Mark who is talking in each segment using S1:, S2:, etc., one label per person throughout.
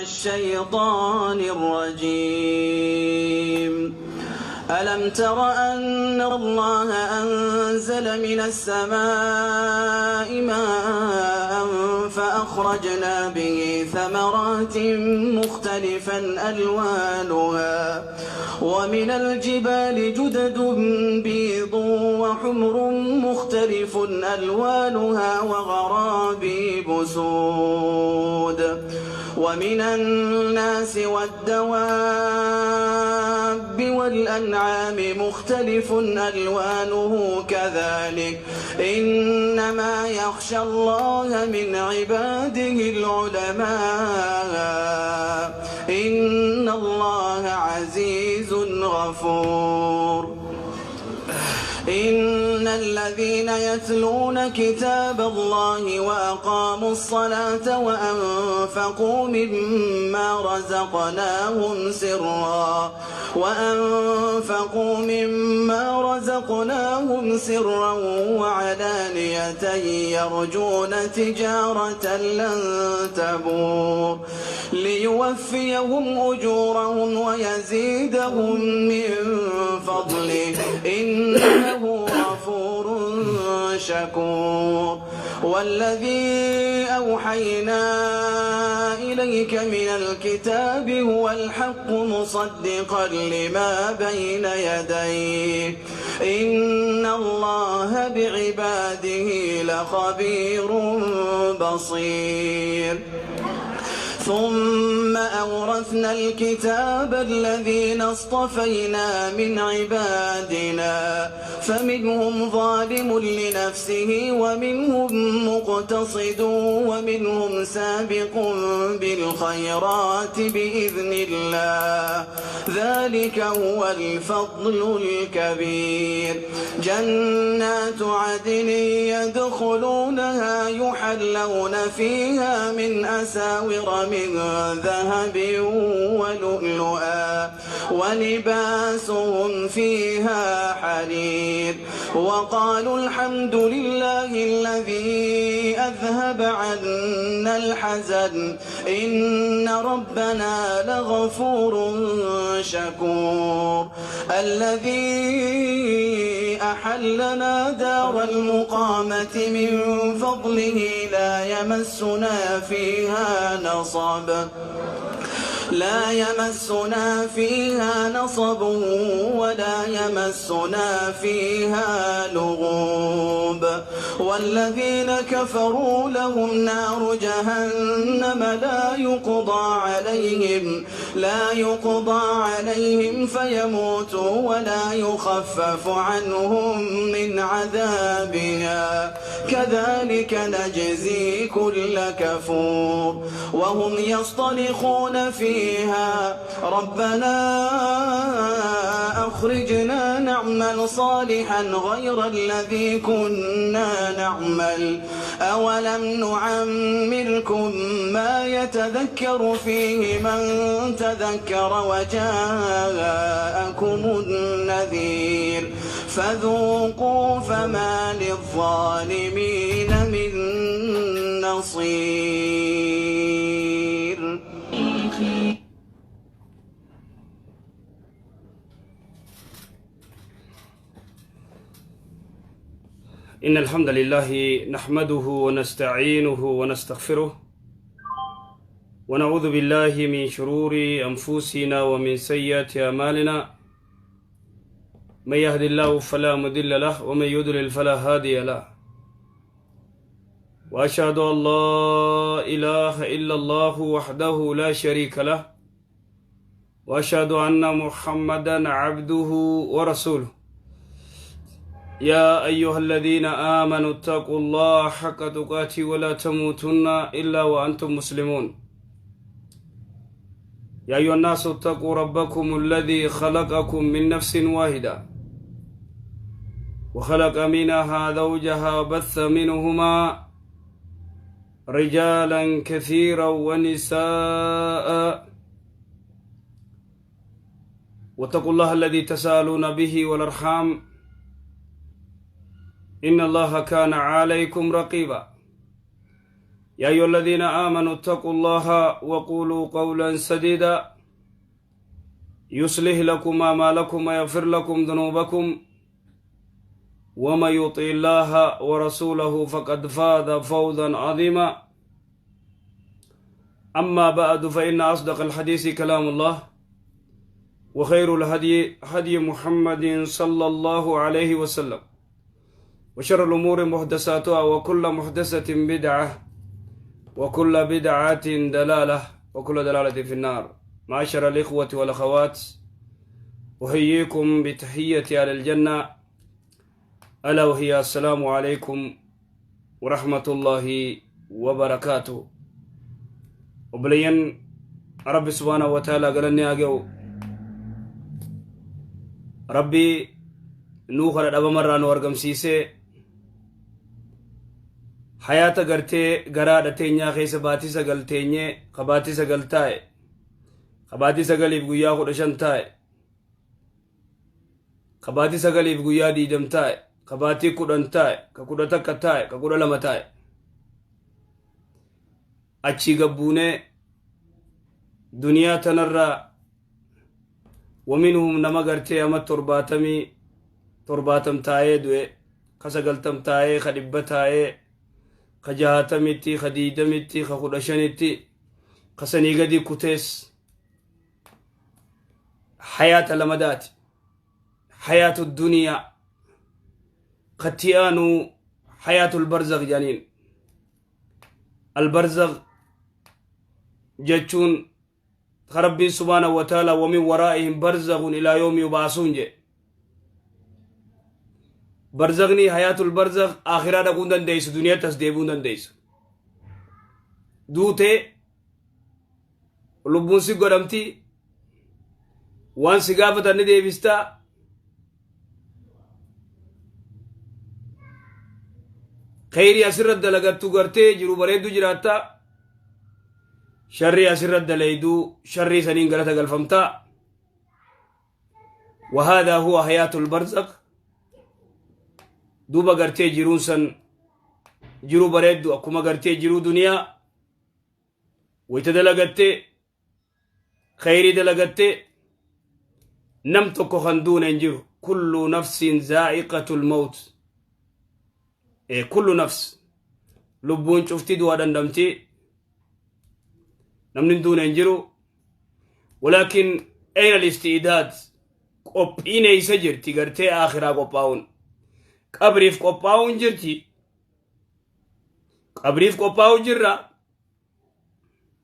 S1: الشيطان الرجيم. ألم تر أن الله أنزل من السماء ماء فأخرجنا به ثمرات مختلفا ألوانها ومن الجبال جدد بيض وحمر مختلف ألوانها وغرابيب سود ومن الناس والدواب والأنعام مختلف ألوانه كذلك إنما يخشى الله من عباده العلماء إن الله عزيز غفور. إن الذين يتلون كتاب الله وأقاموا الصلاة وأنفقوا مما رزقناهم سرا وعلانية يرجون تجارة لن تبور ليوفيهم أجورهم ويزيدهم من فضله إنه غفور شكور. والذي أوحينا إليك من الكتاب هو الحق مصدقا لما بين يديه إن الله بعباده لخبير بصير. ثم أورثنا الكتاب الذين اصطفينا من عبادنا فمنهم ظالم لنفسه ومنهم مقتصد ومنهم سابق بالخيرات بإذن الله ذلك هو الفضل الكبير. جنات عدن يدخلونها يحلون فيها من أساور من ذهب ولؤلؤا ولباسهم فيها حرير. وقالوا الحمد لله الذي أذهب عنا الحزن إن ربنا لغفور شكور. الذي أحلنا دار المقامة من فضله لا يمسنا فيها نصب ولا يمسنا فيها لغوب. والذين كفروا لهم نار جهنم لا يقضى عليهم فيموتوا ولا يخفف عنهم من عذابها كذلك نجزي كل كفور. وهم يصطرخون فيها ربنا أخرجنا نعمل صالحا غير الذي كنا نعمل أولم نعمركم ما يتذكر فيه من تذكر وجاءكم النذير فذوقوا فما للظالمين من نصير.
S2: إن الحمد لله نحمده ونستعينه ونستغفره ونعوذ بالله من شرور أنفسنا ومن سيئات أعمالنا، من يهد الله فلا مضل له ومن يضلل فلا هادي له، وأشهد أن لا إله إلا الله وحده لا شريك له، وأشهد أن محمدا عبده ورسوله. يا أيها الذين آمنوا اتقوا الله حق تقاته ولا تموتن إلا وأنتم مسلمون. يا أيها الناس اتقوا ربكم الذي خلقكم من نفس واحدة وخلق منها زوجها وبث منهما رجالا كثيرا ونساء، واتقوا الله الذي تساءلون به والأرحام إن الله كان عليكم رقيبا. يا أيها الذين آمنوا اتقوا الله وقولوا قولا سديدا يصلح لكم أعمالكم ويغفر لكم ذنوبكم ومن يطع الله ورسوله فقد فاز فوزا عظيما. أما بعد، فإن أصدق الحديث كلام الله، وخير الهدي هدي محمد صلى الله عليه وسلم، وشر الأمور محدثاتها، وكل محدثة بدعة، وكل بدعة دلالة، وكل دلالة في النار. معاشر الإخوة والأخوات، أحييكم بتحية أهل الجنة، ألا وهي السلام عليكم ورحمة الله وبركاته. Obboleeyyan, Rabbi سبحانه وتعالى galanni haa ga'u. Rabbi nuu kana dhabamarraa nu argamsiisee, hayaata gartee garaadha teenyaa keessa baatii 9 teenyee, ka baatii 9 taa'e, ka baatii 9f guyyaa 15 taa'e, ka baatii 9f guyyaa 20 taa'e, ka baatii 10 taa'e, ka 11 taa'e, ka 12 taa'e, achii gabbuunee duniyaa tanarraa. ومنهم nama gartee ama 70 taa'ee du'e, ka 90 taa'ee, ka 100 taa'ee, ka 60tti, ka 20tti, ka 15tti, ka sanii gadi kutees. Hayaata lamadaati, hayaatu duniyaa katti aanu hayaatul barzakh jedhaniin. Albarzakh jechuun ka Rabbiin سبحانه وتعالى ومن ورائهم برزخ إلى يوم يبعثون je. Barzakhni, hayaatul barzakh, akhiraa dhaquu hin dandeessu, duniyaatti as deebi'uu hin dandeessu. Duutee lubbuun si godhamti, waan si gaafatan ni deebistaa. Kheyrii asirra dalagattu gartee jiru bareeddu jiraatta, sharrii asirra dalayduu sharrii saniin galata galfamtaa. وهذا هو حياة البرزخ. Duuba gartee jiruun san jiruu bareeddu akkuma gartee jiruu duniyaa. Wayta dalagattee, kheyrii dalagattee, nam tokko kan duune hin jiru. كل نفس ذائقة الموت. كل نفس, lubbuun cufti du'a dandamti, namni hin duune hin jiru. ولكن أين الاستعداد؟ Qophiin eeysa jirti? Gartee akhiraa qophaa'uun, qabriif qophaa'uun jirti? Qabriif qophaa'uu jirra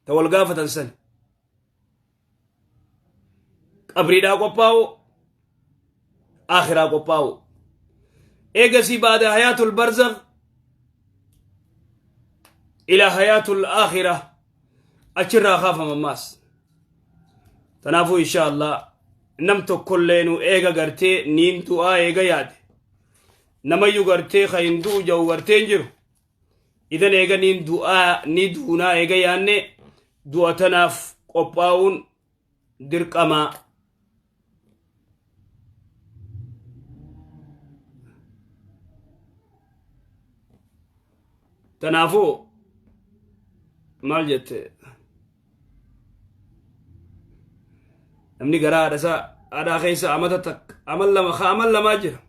S2: ta wal gaafatan san. Qabriidhaa qophaa'u, akhiraa qophaa'u. Eegasii بعد حياة البرزخ إلى حياة الآخرة, achirraa kaafama ammaas. Tanaafuu insha Allah nam tokkolleenu eega gartee niin du'aa eega yaade, namayyuu gartee ka hin du'u jau gartee hin jiru. Idan eega niin du'aa, ni duunaa eega yaanne, du'a tanaaf qophaa'uun dirqamaa. Tanaafuu maal jette? Namni garaa haadha haadhaa keessa amata takka, amal 2, ka amal 2 jira.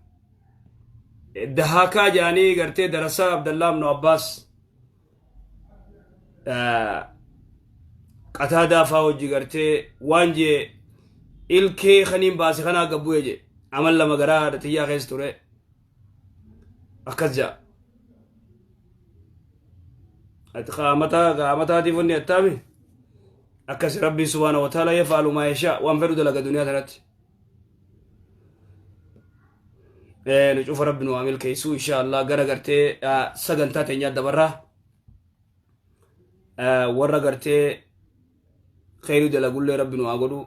S2: Dahaakaa jedhanii gartee darasaa Abdallaa ibnu Abbaas Qataadaa faa hojii gartee waan jee, ilkee kaniin baase kanaa gabbu'e jee. Amal 2 garaa haadha xiyyaa keessa ture akkas jaa. Ati qaamataatiif wanni attaami akkas. Rabbiin سبحانه وتعالى يفعل ما يشاء, waan fedhu dalaga duniyaa tanatti. Nu cufa Rabbi nu haa milkeessu insha Allah. Gara gartee sagantaa teenyaa dabarraa. Warra gartee kheyrii dalagullee Rabbi nu haa godhu,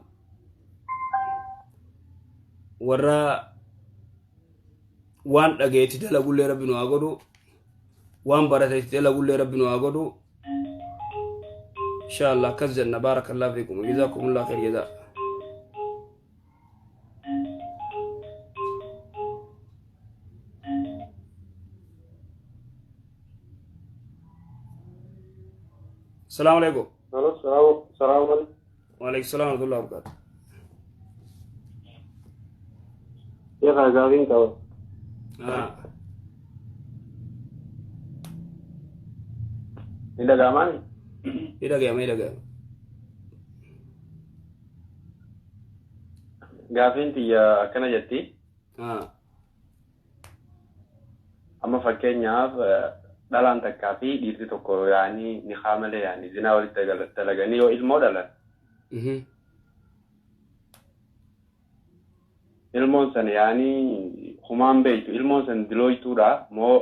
S2: warra waan dhageetti dalagullee Rabbi nu haa godhu, waan barateetti dalagullee Rabbi nu haa godhu insha Allah. Akkas jenna. بارك الله فيكم, جزاكم الله خير جزاء. Salaamu alaikum.
S3: Halo, salaamu alaikum.
S2: Waalaikum salaam warahmatullahi wabarakatuh.
S3: Sheekha gaafiin qaba.
S2: Ah.
S3: Ni dhaga'amaa?
S2: Ni dhaga'ama, ni dhaga'ama.
S3: Gaafiin tiyya akkana jetti.
S2: Ah.
S3: Amma fakkeenyaaf dhalaan takkaa fi dhiirri tokko yaanii nikaa malee yaanii zinaa walitti dalaganii yoo ilmoo dhalan. Ilmoon san yaanii humaan beeytu, ilmoon san dilooytuudha moo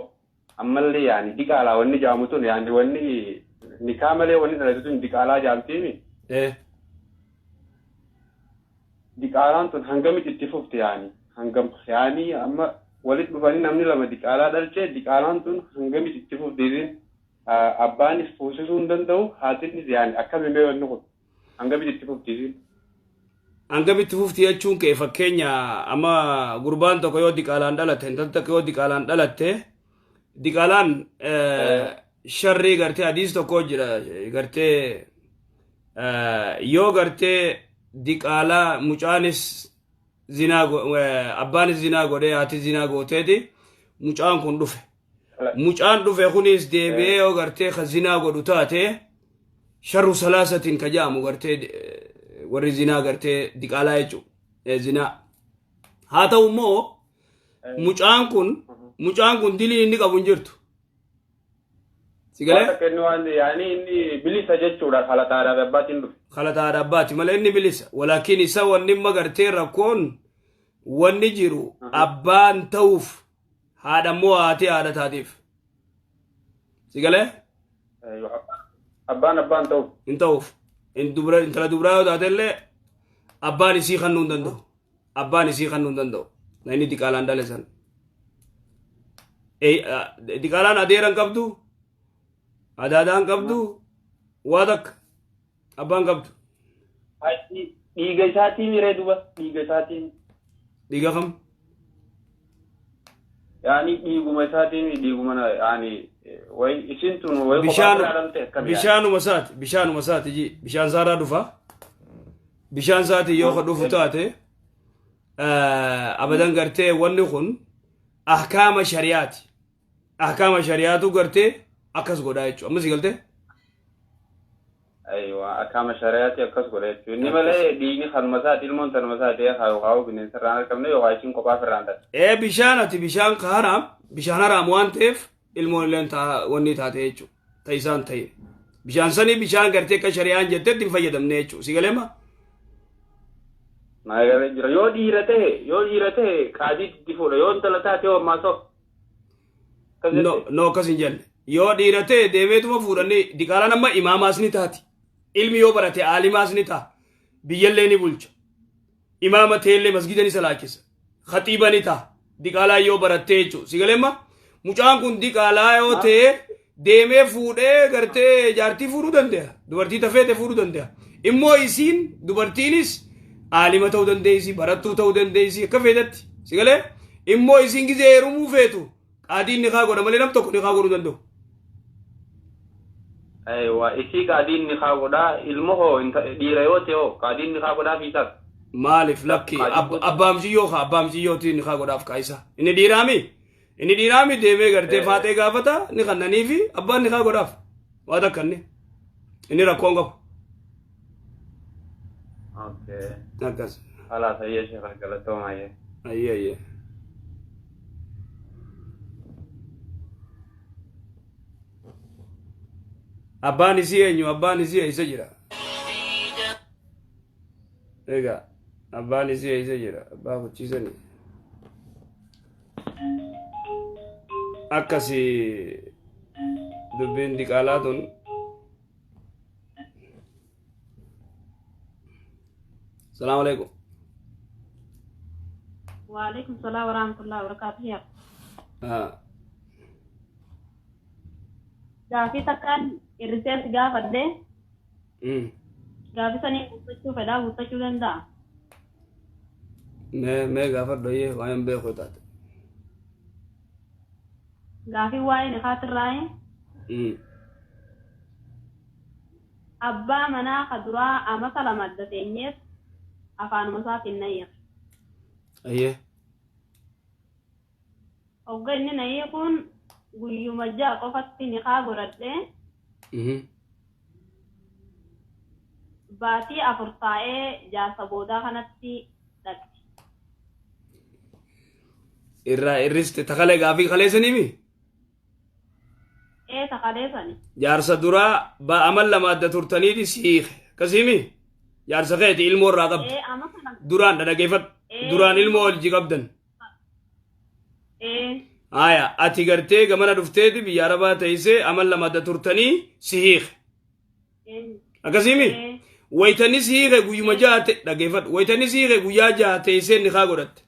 S3: ammallee yaanii diqaalaa wanni jaamu tun, yaanii wanni nikaa malee wanni dhalatu tun diqaalaa jaamtiimi. Diqaalaan tun hangamitti itti fufti, yaanii hangam yaanii amma walitti dhufanii namni lama diqaalaa dhalchee, diqaalaan tun hangamitti itti fufti? Isin abbaanis fuusisuu hin danda'u, haatinis yaanii akkami mee wanni kun hangamitti itti fufti isin?
S2: Hangamitti fufti jechuun kee, fakkeenya amma gurbaan tokko yoo diqaalaan dhalatte, intalli tokko yoo diqaalaan dhalatte, diqaalaan sharrii gartee hadiis tokko jira gartee, yoo gartee diqaalaa mucaanis zinaa, abbaanis zinaa godhee haati zinaa gooteeti mucaan kun dhufe. Mucaan dhufe kunis deebi'ee yoo gartee ka zinaa godhu taate, sharru salaasatiin ka jedhamu gartee warri zinaa gartee diqaalaa jechuudha zinaa. Haa ta'u immoo mucaan kun diliin inni qabu hin jirtu. Si
S3: galee? Waan inni waan yaanii inni bilisa jechuudha, kalataadhaaf abbaatiin dhufe.
S2: Kalataadha abbaati malee inni bilisa. Walaakin isa wanni imma gartee rakkoon wanni jiru abbaan ta'uuf haadha immoo haati haadha taatiif. Si galee?
S3: Abbaan ta'uuf.
S2: Hin ta'uuf. Intala dubraa yoo taate illee abbaan isii kennuu hin danda'u. Abbaan isii kennuu hin danda'u. Na inni diqaalaan dhale san. Diqaalaan adeera hin qabdu. Adaadaa hin qabdu. Waa takka abbaan qabdu.
S3: Dhiiga isaatiin miree duba, dhiiga isaatiin.
S2: Dhiiga kam?
S3: Yaani dhiiguma isaatiin, dhiiguma yaani way isin tun way
S2: bishaan bishaanuma isaati ji bishaan isaarraa dhufa. Bishaan isaati yoo ka dhufu taate, abadan gartee wanni kun ahkaama shari'aati. Ahkaama shari'aatu gartee akkas godhaa jechuudha. Amma si galtee?
S3: Aywa, ahkaama shari'aati akkas godha jechuudha. Inni malee dhiigni kanuma isaati, ilmoon tanuma isaati haa bineensa irraan argamne yookaan isin kophaa irraan taate.
S2: Ee, bishaan ati bishaan ka haraam, bishaan haraam waan ta'eef ilmoon illeen wanni taate jechuudha. Ta isaan ta'e. Bishaan sanii bishaan gartee akka shari'aan jettetti hin fayyadamne jechuudha. Si galee ma?
S3: Naa galee jira. Yoo dhiira ta'e qaadii itti fuudha. Yoo intala taate hoo ammaa soo.
S2: No, no, akkas hin jenne. Yoo dhiira ta'e deemeetuma fuudhanii, diqaalaan amma imaamaas ni taati. Ilmi yoo barate aalimaas ni ta'a. Biyyallee ni bulcha. Imaama ta'ellee masgida ni salaachisa. Khaxiiba ni ta'a. Diqaalaa yoo barattee jechuudha. Si galee ma? Mucaan kun diqaalaa yoo ta'e deemee fuudhee gartee jaartii fuudhuu danda'a. Dubartii tafeete fuudhuu danda'a. Immoo isiin dubartiinis aalima ta'uu dandeessi, barattuu ta'uu dandeessi, akka feetetti. Si galee? Immoo isiin gizee heerumuu feetu qaadiin ni kaa godha malee nam tokko ni kaa godhuu danda'u.
S3: Aywa, isii qaadiin ni kaa godhaa, ilmo hoo dhiira yoo ta'e hoo qaadiin ni kaa godhaa fiisaaf.
S2: Maaliif lakki, abbaa muciyyoo kaa abbaa muciyyootiin ni kaa godhaaf kaayisa. Inni dhiiraami? Inni dhiiraami, deemee gartee faaxee gaafata, ni kannanii fi abbaan ni kaa godhaaf. Waa takka inni rakkoon qabu.
S3: Okay.
S2: Akkas.
S3: Khalaas, ayyee sheekha, galatoomaa ayyee.
S2: Ayyee ayyee. Abbaan isii eenyu? Abbaan isii eessa jira? Egaa abbaan isii eessa jira? Abbaa kuchiisanii. Akkasi dubbiin diqaalaa tun. Salaamu alaikum.
S4: وعليكم السلام ورحمة الله وبركاته يا Gaafii takkaan hirrisees gaafadhe. Gaafii sanii guuttachuu fedhaa, guuttachuu danda'a?
S2: Mee mee gaafadhu, ayyee, waan hin beeku taate.
S4: Gaafii waa'ee nikaatirraayi. Abbaa manaa ka duraa amata lama adda teenyeef afaanuma isaatiin na hiike.
S2: Ayyee.
S4: Hogga inni na hiikuun guyyuma 6 qofatti nikaa godhadhee baatii 4 taa'ee jaarsa boodaa kanatti dhaqe.
S2: Irraa irriste takalee gaafii kaleessaniimi?
S4: Ee takaleessani.
S2: Jaarsa duraa amal lama adda turtaniiti si hiike. Akkasiimi? Jaarsa keeti ilmoo irraa qabdi.
S4: Ee amata lama.
S2: Duraan dhadhageeffadhu. Duraan ilmoo wajji qabdan.
S4: Ee.
S2: Haya ati gartee gamana dhufteeti biyya arabaa teessee amal lama adda turtanii si hiike. Akkasiimi?
S4: Ee.
S2: Wayitani si hiike guyyuma 6 ta'e dhaggeeffadhu. Wayitani si hiike guyyaa 6 teessee nikaa godhatte.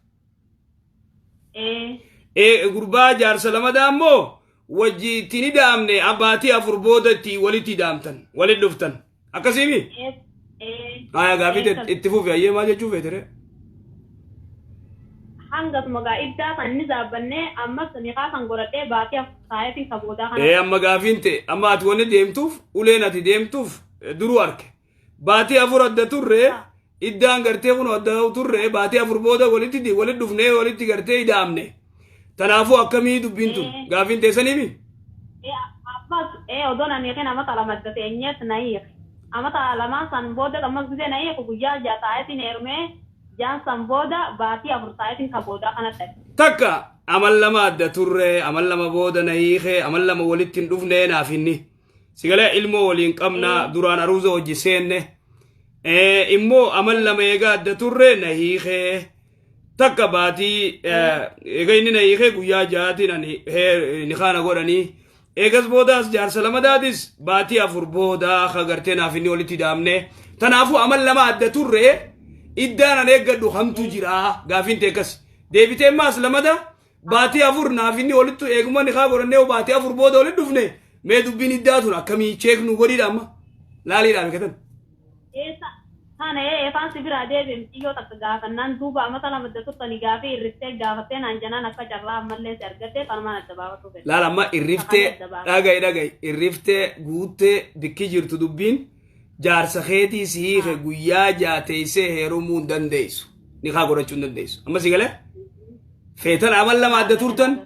S4: Ee.
S2: Ee gurbaa jaarsa lamadaa immoo wajji itti ni daamne baatii 4 booda itti walitti daamtan walitti dhuftan. Akkasiimi?
S4: Ee. Ee.
S2: Haya gaafii itti fufi ayyee maal jechuu feetere?
S4: Hangasuma gaa iddaa san ni zaabbannee ammas nikaa san godhadhee baatii 4 taa'eetiin ka boodaa kana.
S2: Ee amma gaafiin ta'e amma ati wanni deemtuuf uleen ati deemtuuf duruu arke. Baatii 4 adda turre iddaan gartee kun adda turre baatii 4 booda walitti walitti dhufnee walitti gartee idaamne. Tanaafuu akkamii dubbiin tun gaafiin teessaniimi?
S4: Ammas ee odoon ani hiikin amata lama adda teenyeet na hiike. Amata lamaan san booda ammas gisee na hiiku guyyaa 6 taa'eetiin heerumee jaan san booda baatii 4 taa'eetiin ka boodaa kana dhaqe.
S2: Takka amal lama adda turre amal lama booda na hiike amal lama walitti hin dhufne naaf inni. Sigalee ilmoo waliin qabna duraan aruuza hojii seenne. Immoo amal lama eegaa adda turre na hiike. Takka baatii eega inni na hiike guyyaa 6tiin ani nikaana godhanii. Eegas boodaas jaarsa lamadaatis baatii 4 booda akka gartee naaf inni walitti daamne. Tanaafuu amal lama adda turre iddaan an eeggadhu hamtu jira gaafiin ta'e akkas. Deebitee maas lamada baatii 4 naaf inni walitti eeguma nikaa godhannee baatii 4 booda walitti dhufne mee dubbiin iddaa tun akkamii cheek nu godhiidha amma laaliidha beekatan.
S4: Sana ee efaan si biraa deebi'e mucayyoo takka gaafannaan duuba amata lama adda turtanii gaafii irriftee gaafattee naan janaan akka carraa ammallee si argattee kanumaan adda baafatu fedhe.
S2: Laala amma irriftee dhaga'i dhaga'i irriftee guuttee bikki jirtu dubbiin jaarsa keetii si hiike guyyaa 6 teessee heerumuu hin dandeessu. Nikaa godhachuu hin dandeessu. Amma si galee? Feetan amal lama adda turtan,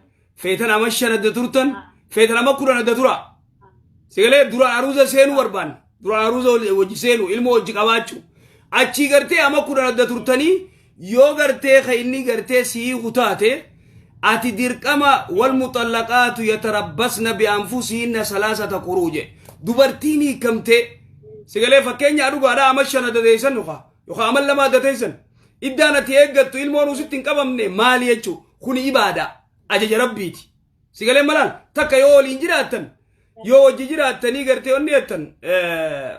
S2: feetan amal 5 adda turtan, feetan amal 10 adda tura. Si galee duraan aruuza seenuu barbaanna. Duraan aruuza wajji seenuu ilmoo wajji qabaachuu. Achii gartee ama 10 adda turtanii yoo gartee ka inni gartee si hiiku taate ati dirqama wal muxallaqaatu yatarabbasna bi'anfusihinna salaasata quruu jedhe. Dubartiin hiikamtee si galee fakkeenyaa dhugaadhaa ama 5 adda teessan yookaan ama 2 adda teessan. Iddaan ati eeggattu ilmoon usitti hin qabamne maali jechuu kuni ibaada ajaja rabbiiti. Si galee malaan takka yoo waliin jiraattan yoo wajji jiraattanii gartee onni jettan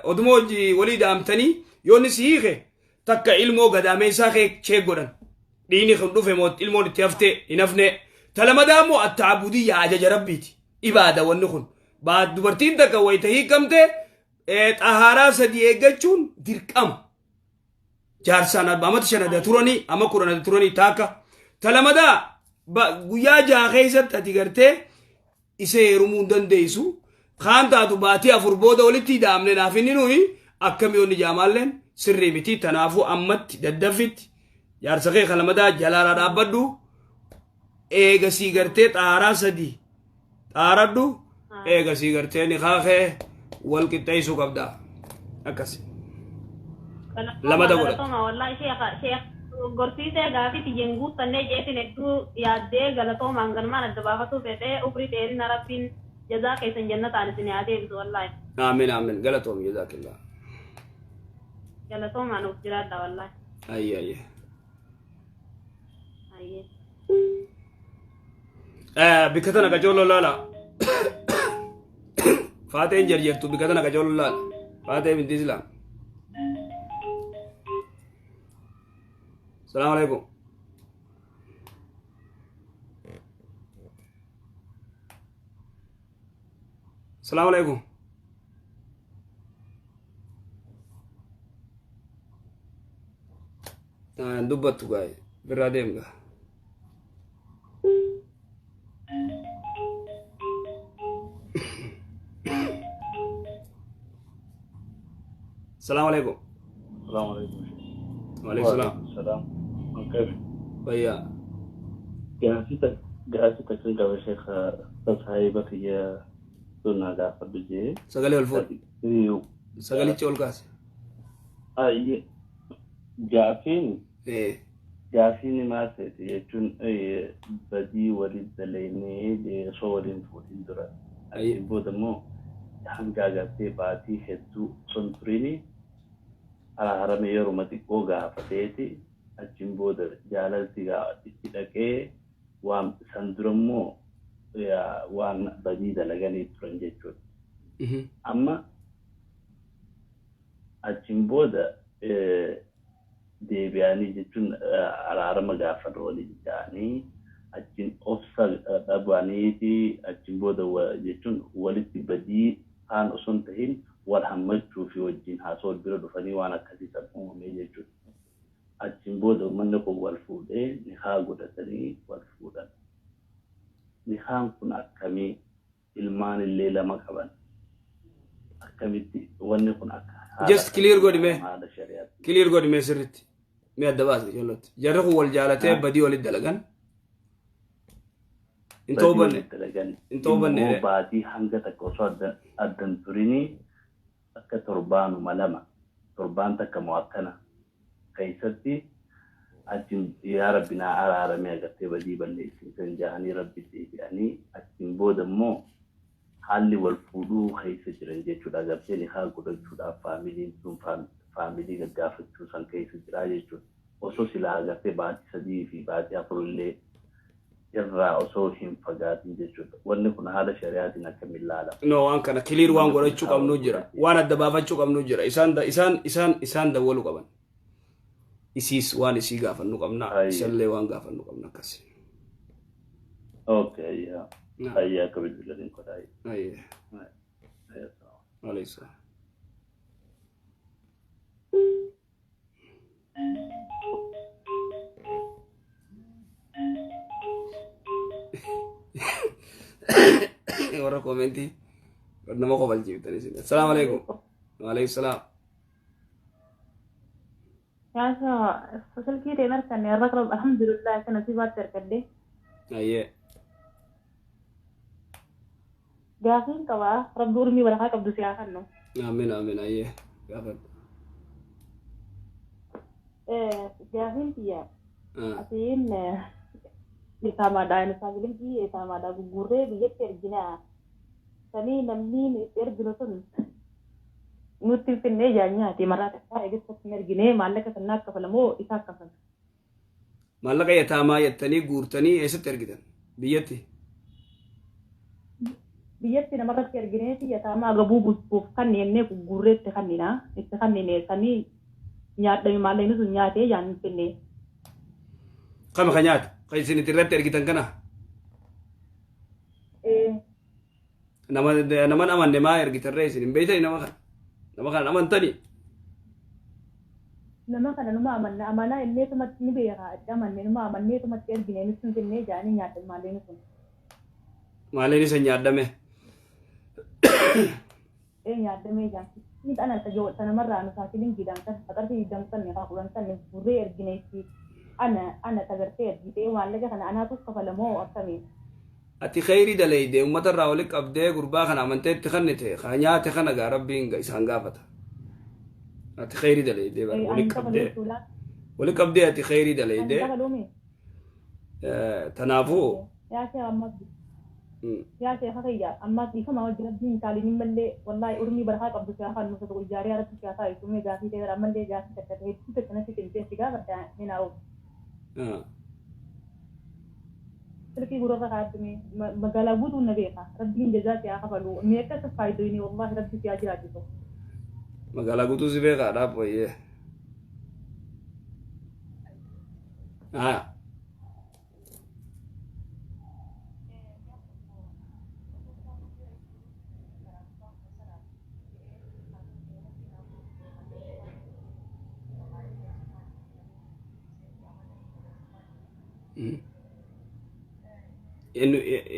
S2: oduma wajji walii daamtanii yoo inni si hiike takka ilmoo gadaameessaa kee chee godhan dhiigni kun dhufe moo ilmoon itti haftee hin hafne talamadaa immoo attaabudiyya ajaja rabbiiti ibaada wanni kun dubartiin takka wayita hiikamte xahaaraa 3 eeggachuun dirqama. Jaarsaan amata 5 adda turanii ama 10 adda turanii taakka talamadaa guyyaa 6 keessatti ati gartee isa heerumuu hin dandeessu. Kaan taatu baatii 4 booda walitti hidhaamne naaf inni nuyi akkamii onni jaamaalleen sirrii miti. Tanaafuu ammatti daddaffitti jaarsa kee kalamadaa jalaalaa dhaabbadhu. Eegasii gartee xaaraa 3 xaaradhu. Eegasii gartee nikaa kee wal qixxeessuu qabda. Akkasi. Lamada godhatte.
S4: Galatooma wallahi sheekha sheekh gorsiisee gaafii tiyyan guuttannee jeetiin hedduu yaaddee galatoomaan ganumaan adda baafatuu fedhee umrii dheerina rabbiin jazaa keessan jannataan isin haa deebisu wallahi.
S2: Aamin aamin galatoom jazaakillah.
S4: Galatoomaan of jiraadha wallahi.
S2: Ayye ayye.
S4: Ayyee.
S2: Bikka tana qacooloo laala. Faateen jarjartu bikka tana qacooloo laala. Faatee binti Islaam. Salaamu alaikum. Salaamu alaikum. Dubbattu gaa'e birraa deemga. Salaamu alaikum.
S5: Salaamu alaikum.
S2: Waalaikum salaam.
S5: Salaam. Akkami?
S2: Fayyaa.
S5: Gaafii takkan qaba sheekha, saahiba kiyya sunnaa gaafadhu jee.
S2: Sagalee ol fuudhi. Sagalichi ol kaase.
S5: Gaafiin gaafiin maal ta'e jechuun, badii waliin dalaynee osoo waliin fuudhin dura. Achiin booda immoo hanga agartee baatii hedduu osoo hin turini araarame yeruma xiqqoo gaafateeti, achiin booda jaalalti itti dhaqee, waan san dura immoo waan badii dalaganii turan jechuudha. Amma achiin booda deebi'anii jechuun araarama gaafatan waliin ja'anii, achiin obsa dhabaniiti, achiin booda jechuun walitti badii kaan osoo hin tahin wal hammachuu fi wajjin haasoo bira dhufanii waan akkasii san uumame jechuudha. Achiin booda uummanni kun wal fuudhee, nikaa godhatanii wal fuudhan. Nikaan kun akkamii? Ilmaan illee lama qaban. Akkamitti wanni kun akka
S2: Just clear godhi mee.
S5: haala shari'aatti?
S2: Clear godhi mee sirritti. Mee adda baase ijoollatti. Jarri kun wal jaalatee badii walitti dalagan. Hin toobanne.
S5: Dalagan.
S2: Hin toobanne.
S5: Immoo baatii hanga takka osoo addan turinii, akka torbaanuma lama, torbaan takka moo akkana keessatti, achiin yaa Rabbi naa araaramee, agartee badii balleessisan jahanii Rabbi deebi'anii, achiin booda immoo haalli wal fuudhuu keessa jiran jechuudha. Agartee nikaa godhachuudhaaf faamiliin sun faamilii gaggaafachuu san keessa jira jechuudha. Osoo silaa agartee baatii 3 fi baatii 4 illee irraa osoo hin fagaatin jechuudha. Wanni kun haala shari'aatiin akkamiin ilaalama?
S2: No, waan kana clear waan godhachuu qabnu jira. Waan adda baafachuu qabnu jira. Isaan isaan isaan isaan dawwaluu qaban. Isiis waan isii gaafannu qabna. Isallee waan gaafannu qabna akkasi.
S5: Okay, ayyaa. Ayyaa, akka bilbilaniin godhaa.
S2: Ayyee. Alayhi salaam. Warra koomentii nama kofalchiiftan isin. Assalaamu alaikum. Waalaikum salaam.
S4: Yaasa silkii ta'e harkanne har'a qaba, alhamdulillah, kana si baatti harkadde.
S2: Ayyee.
S4: Gaafiin qaba, Rabbi urmii barakaa qabdu si haa kennu.
S2: Amiin, amiin, ayyee. Gaafadhu.
S4: Gaafiin tiyya asiin isaamaadhaan saagilinkii isaamaadhaan gurgurree biyyatti erginaa. Sanii namni itti erginu sun nutti hin finnee ijaan nyaate maraa takkaa eegessatti hin ergine, maallaqa sannaa kafalamoo isaa kafala?
S2: Maallaqa yataamaa jettanii guurtanii eessatti ergitan? Biyyatti?
S4: Biyyatti namarratti ergineeti, yataamaa gabuu bultuuf kanneen gurgurreetti kannina itti kannine, sanii nyaadhame, maallaqni sun nyaatee ijaan hin finne.
S2: Kami ka nyaate? Kan isin itti irratti ergitan kana? Nama naman amanne maa ergitan ree isin hin beektani nama kana? Nama kana amantanii?
S4: Nama kana numa amanna, amanaa inneetumatti ni beeka, itti amanne, numa amanneetumatti ergine, nutti hin finnee jaanii nyaate maallaqni sun.
S2: Maallaqni isa nyaadhame.
S4: Ee, nyaadhamee jaan. Ni ana ta namarraa nu saakilingiidhaan kan qarshii 20 kan haa 10 kan gurree ergine itti ana tagartee ergitee, maallaqa kana anaatu kafalamoo akkamiin?
S2: Ati kheyrii dalayde, uummata irraa walitti qabdee, gurbaa kana amantee itti kennite, ka nyaate kana gaa Rabbiin isaan gaafata. Ati kheyrii dalayde bara walitti qabdee walitti qabdee, ati kheyrii dalayde. Tanaafuu
S4: Yaa sheekh, ammas yaa sheekha kiyya, ammas dhiifama wajji, Rabbiin taaliin mallee wallahi urmii barakaa qabdu si haa kennu, isa ijaaree Rabbi si haa taasisu. Mee gaafii ta'e ammallee gaafii takka ta'e hedduu takka natti cimtee si gaafadha, ni naa oolu. Silkii gurra kaa'attime magaalaa guutuun na beeka. Rabbiin jazaa si haa kafalu. Mee akkas faayidoyni, wallahi Rabbi si haa jiraachisu.
S2: Magaalaa guutuu si beekaa dhaab wayyee. Haa.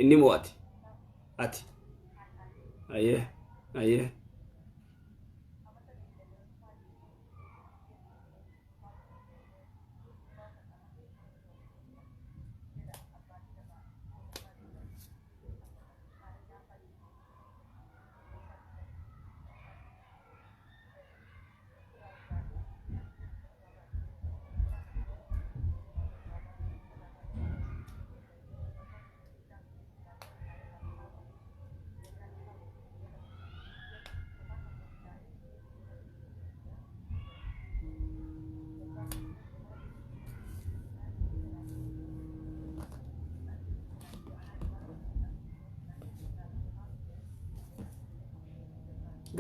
S2: Inni moo ati? Ati. Ayyee. Ayyee.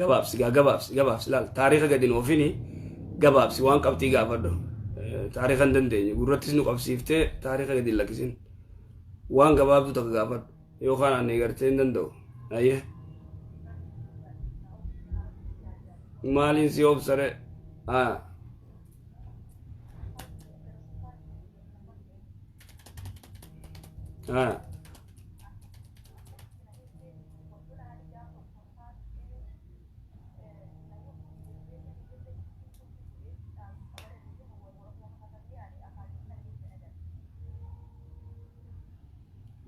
S2: Gabaabsi gaa gabaabsi gabaabsi laal taariika gadi nu oofini gabaabsi waan qabxii gaafadhu. Taariika hin dandeenye gurrattis nu qabsiiftee taariika gadi hin lakkisin. Waan gabaabdu takka gaafadhu yookaan ani gartee hin danda'u. Ayyee. Maaliin si obsare? Ah. Ah.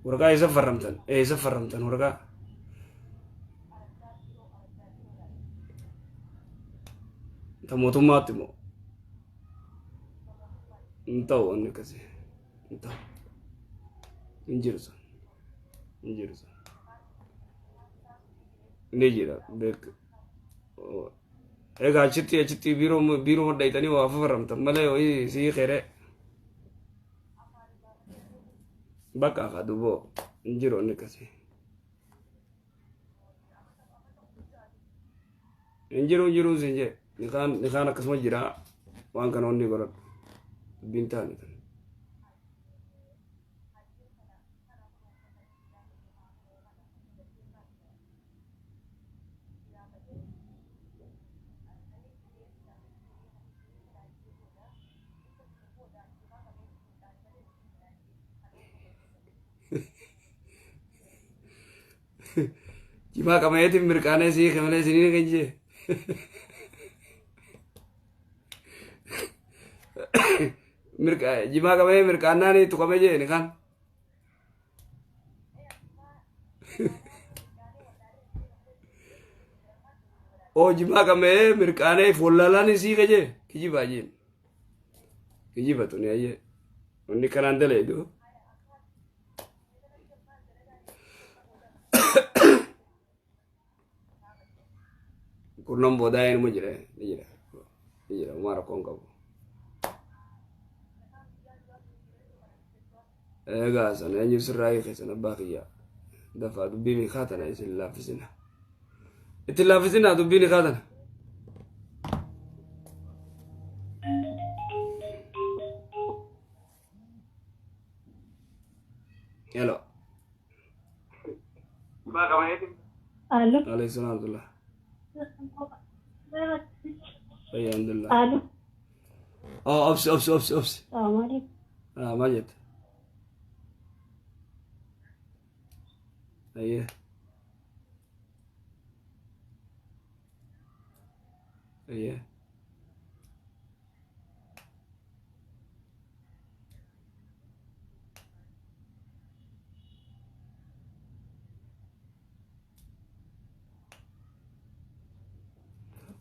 S2: Waraqaa eessa farramtan? Eessa farramtan waraqaa? Ta mootummaatti moo? Hin ta'u wanni akkasii. Hin ta'u. Hin jiru sun. Hin jiru sun. Ni jira beek. Egaa achitti achitti biiroo biiroo madhayxanii waa faramtan malee wayii sii qeeree. Bakka haa duboo hin jiru inni akkasii. Hin jiru hin jiru siin jee nikaan nikaan akkasuma jira waan kana onni godhadhu dubbiin taane tan. Jimaa qamayeetiin mirqaanee sii malee isiniin kan jee. Mirqa jimaa qamayee mirqaannaan tuqame jee ni kan. Oo jimaa qamayee mirqaanee follaalaan sii kajee kijibaa jeen. Kijiba tuni ayyee. Wanni kanaan daleedu. Kurnan boodaa eenyuma jira ni jira ni jira homaa rakkoon qabu. Egaa sana eenyu sirraa hiike sana abbaa kiyya dafaa dubbii ni kaatana isin laaffisina. Itti laaffisina dubbii ni kaatana. Hello.
S4: Alo.
S2: Alayhi salaam Abdullah. Fayyaa alhamdulillah.
S4: Alo.
S2: Oh obsi obsi obsi obsi.
S4: Salaamu alaikum.
S2: Ah maal jette? Ayyee. Ayyee.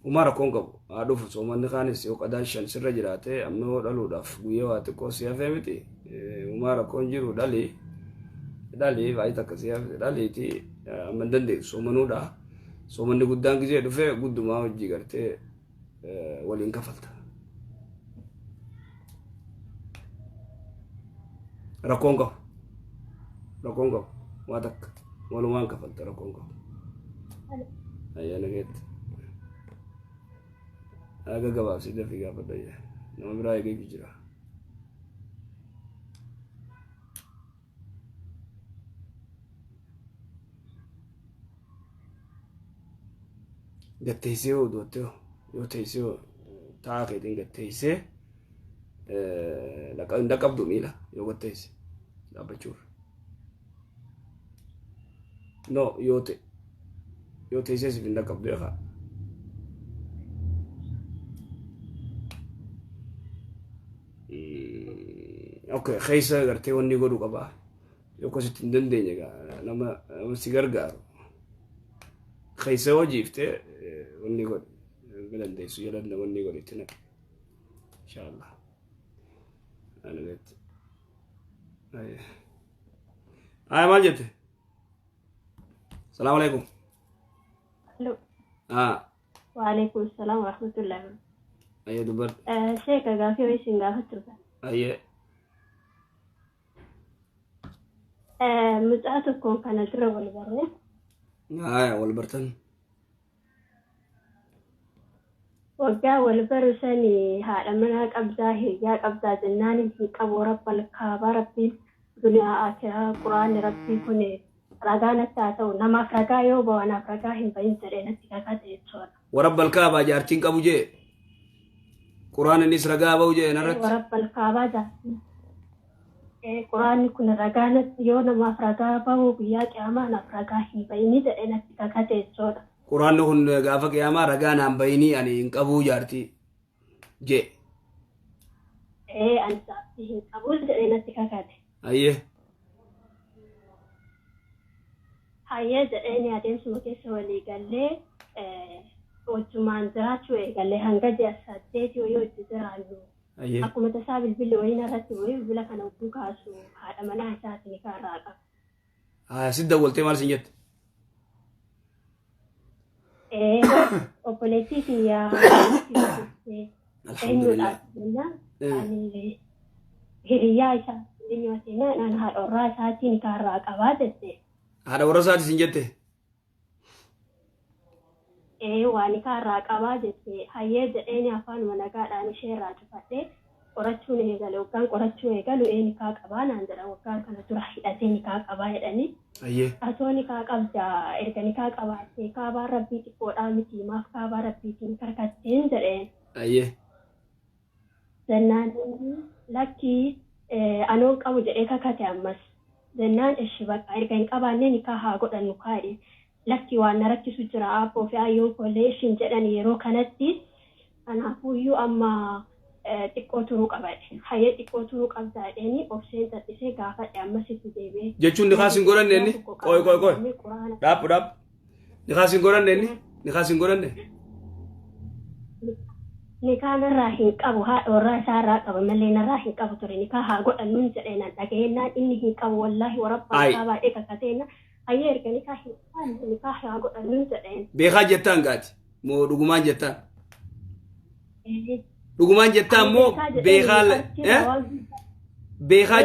S2: Homaa rakkoon qabu haa dhufu soomanni kaanis yoo qadaan shan sirra jiraate amma yoo dhaluudhaaf guyyaa waa xiqqoo si hafee miti homaa rakkoon jiru dhali dhali baay'ee takka si hafe dhaliiti amma hin dandeessu soomanuudha soomanni guddaan gisee dhufe guddumaa hojii gartee waliin kafalta. Rakkoon qabu rakkoon qabu waa takka walumaan kafalta rakkoon qabu. Ayyaana keetti. Aga gabaabsii dafii gaafadha jee. Nama biraa eegeetu jira. Gatteessee yoo du'atte yoo teessee yoo taa'aa keetiin gatteessee hin dhaqqabdu miila yoo gatteesse dhaabbachuuf. No yoo ta'e yoo teessee siif hin dhaqqabdu eegaa. Okay, keessa gartee wanni godhu qaba. Yoo akkasitti hin dandeenye egaa nama nama si gargaaru. Keessa yoo jiifte wanni godhu hin dandeessu jedhan wanni godhu itti naqe. Inshallah. Ani beektu. Ay maal jette? Salaamu alaikum.
S4: Alo.
S2: Ah,
S4: Waalaikum salaam wa rahmatullahi.
S2: Ayyee dubbadhu.
S4: Sheeka gaafii wayii isin gaafachuu
S2: Ayyee.
S4: Mucaa tokkoon kana dura wal barree
S2: Aya wal bartan.
S6: Waggaa wal baru sanii haadha manaa qabdaa, hiriyaa qabdaa jennaan hin qabu. Rabbal kaabaa, rabbiin duniyaa akiraa, quraanni rabbii kun ragaa natti haa ta'u, namaaf ragaa yoo ba'u anaaf ragaa hin bahin jedhee natti kakate jechuudha.
S2: Warabbal kaabaa jaartiin qabu jee. Quraan innis ragaa ba'u jee narratti.
S6: Warabbal kaabaa jaartiin. Quraanni kun ragaa natti yoo namaaf ragaa bahu guyyaa qiyaamaa anaaf ragaa hin bahini jedhee natti kakate jechuudha.
S2: Quraanni kun gaafa qiyaamaa ragaa naan bayinii, ani hin qabuu jaartii jee.
S6: Ani jaartii hin qabu jedhee natti kakate.
S2: Ayyee.
S6: Hayyee jedheen, adeemsuma keessa walii gallee wajjumaan jiraachuu eegallee hanga ji'a 8 wayii hojii jiraannu.
S2: Ayyee.
S6: Akkuma tasaa bilbilli wayii narratti bu'ee, bilbila kana hogguu kaasu haadha manaa isaati ni kaarraa qaba.
S2: Haa, si dawwaltee maal sin jette?
S6: Obboleettii kiyyaa
S2: Alhamdulillah.
S6: eenyudha jennaan, ani hiriyyaa isaa eenyu naan haadha warraa isaatii ni kaarraa qabaa jette.
S2: Haadha warra isaati sin jette?
S6: Waa ni kaarraa qabaa jette. Hayyee jedheen, afaanuma nagaadhaan ishee irraa cufadhee qorachuun eegale. Waggaan qorachuu eegalu nikaa qabaa naan jedha. Waggaa kana dura hidhatee nikaa qabaa jedhanii.
S2: Ayyee.
S6: Atoo nikaa qabda, erga nikaa qabaattee kaabaan rabbii xiqqoodhaa miti, maaf kaabaa rabbiitiin karkatteen jedheen.
S2: Ayyee.
S6: Jennaan lakkii, anoon qabu jedhee kakate ammas. Jennaan ishi bakka erga hin qabaanne nikaa haa godhannu kaa'e. Lakki, waan na rakkisu jira, aabboo fi ayyoon koollee ishiin jedhan yeroo kanatti, kanaafuyyuu amma xiqqoo turuu qabadhe. Hayyee, xiqqoo turuu qabdaa jedheeni obseen xaxxisee gaafadhe, ammas itti deebi'ee.
S2: Jechuun nikaa sin godhanne inni? Qoy, qoy, qoy. Dhaabbu, dhaabbu. Nikaa sin godhanne inni? Nikaa sin godhanne?
S6: Nikaa narraa hin qabu, haadha warraa isaa irraa qaba malee narraa hin qabu ture. Nikaa haa godhannuun jedhee nan dhaga'ennaan inni hin qabu, wallaahi warabbaa
S2: Ai.
S6: isaa baay'ee kakateenna. Hayyee, erga nikaa hin qabaanne nikaa haa godhannuun jedheen.
S2: Beekaa jettaan gaati. Moo dhugumaan jettaan? Dhugumaan jettaan moo beekaa? Beekaa?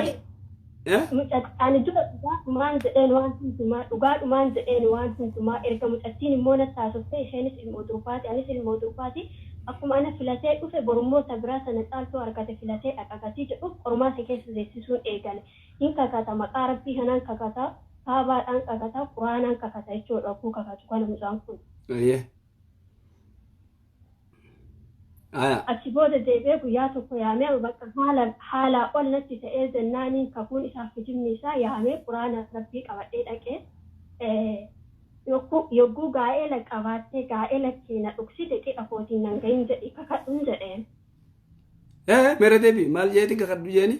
S6: Ani dura dhugaadhumaan jedheen waan hundumaa, dhugaadhumaan jedheen waan hundumaa. Erga mucattiin immoo natti haasoftee, isheenis ilmoo durbaati, anis ilmoo durbaati, akkuma ana filatee dhufe borummoo ta biraa sana caaltuu argate filatee dhaqagatii jedhuuf qormaata keessa seensisuun eegale. Hin kakata, maqaa rabbii kanaan kakata, kaabaadhaan kakata, quraanaan kakata jechuudha ogguu kakatu kana mucaan kun.
S2: Ayyee. Aya.
S6: Achi booda deebi'ee guyyaa tokko yaamee, bakka haala haalaa ol natti ta'ee jennaaniin kakuun isaaf kijibni isaa, yaamee quraana rabbii qabadhee dhaqee, yogguu gaa'ela qabaattee gaa'ela keenya dhugsite cidha kootiin nan gahin jedhi kakadhuun jedheen.
S2: Mere deebi, maal jeetiin kakadhu jeeni?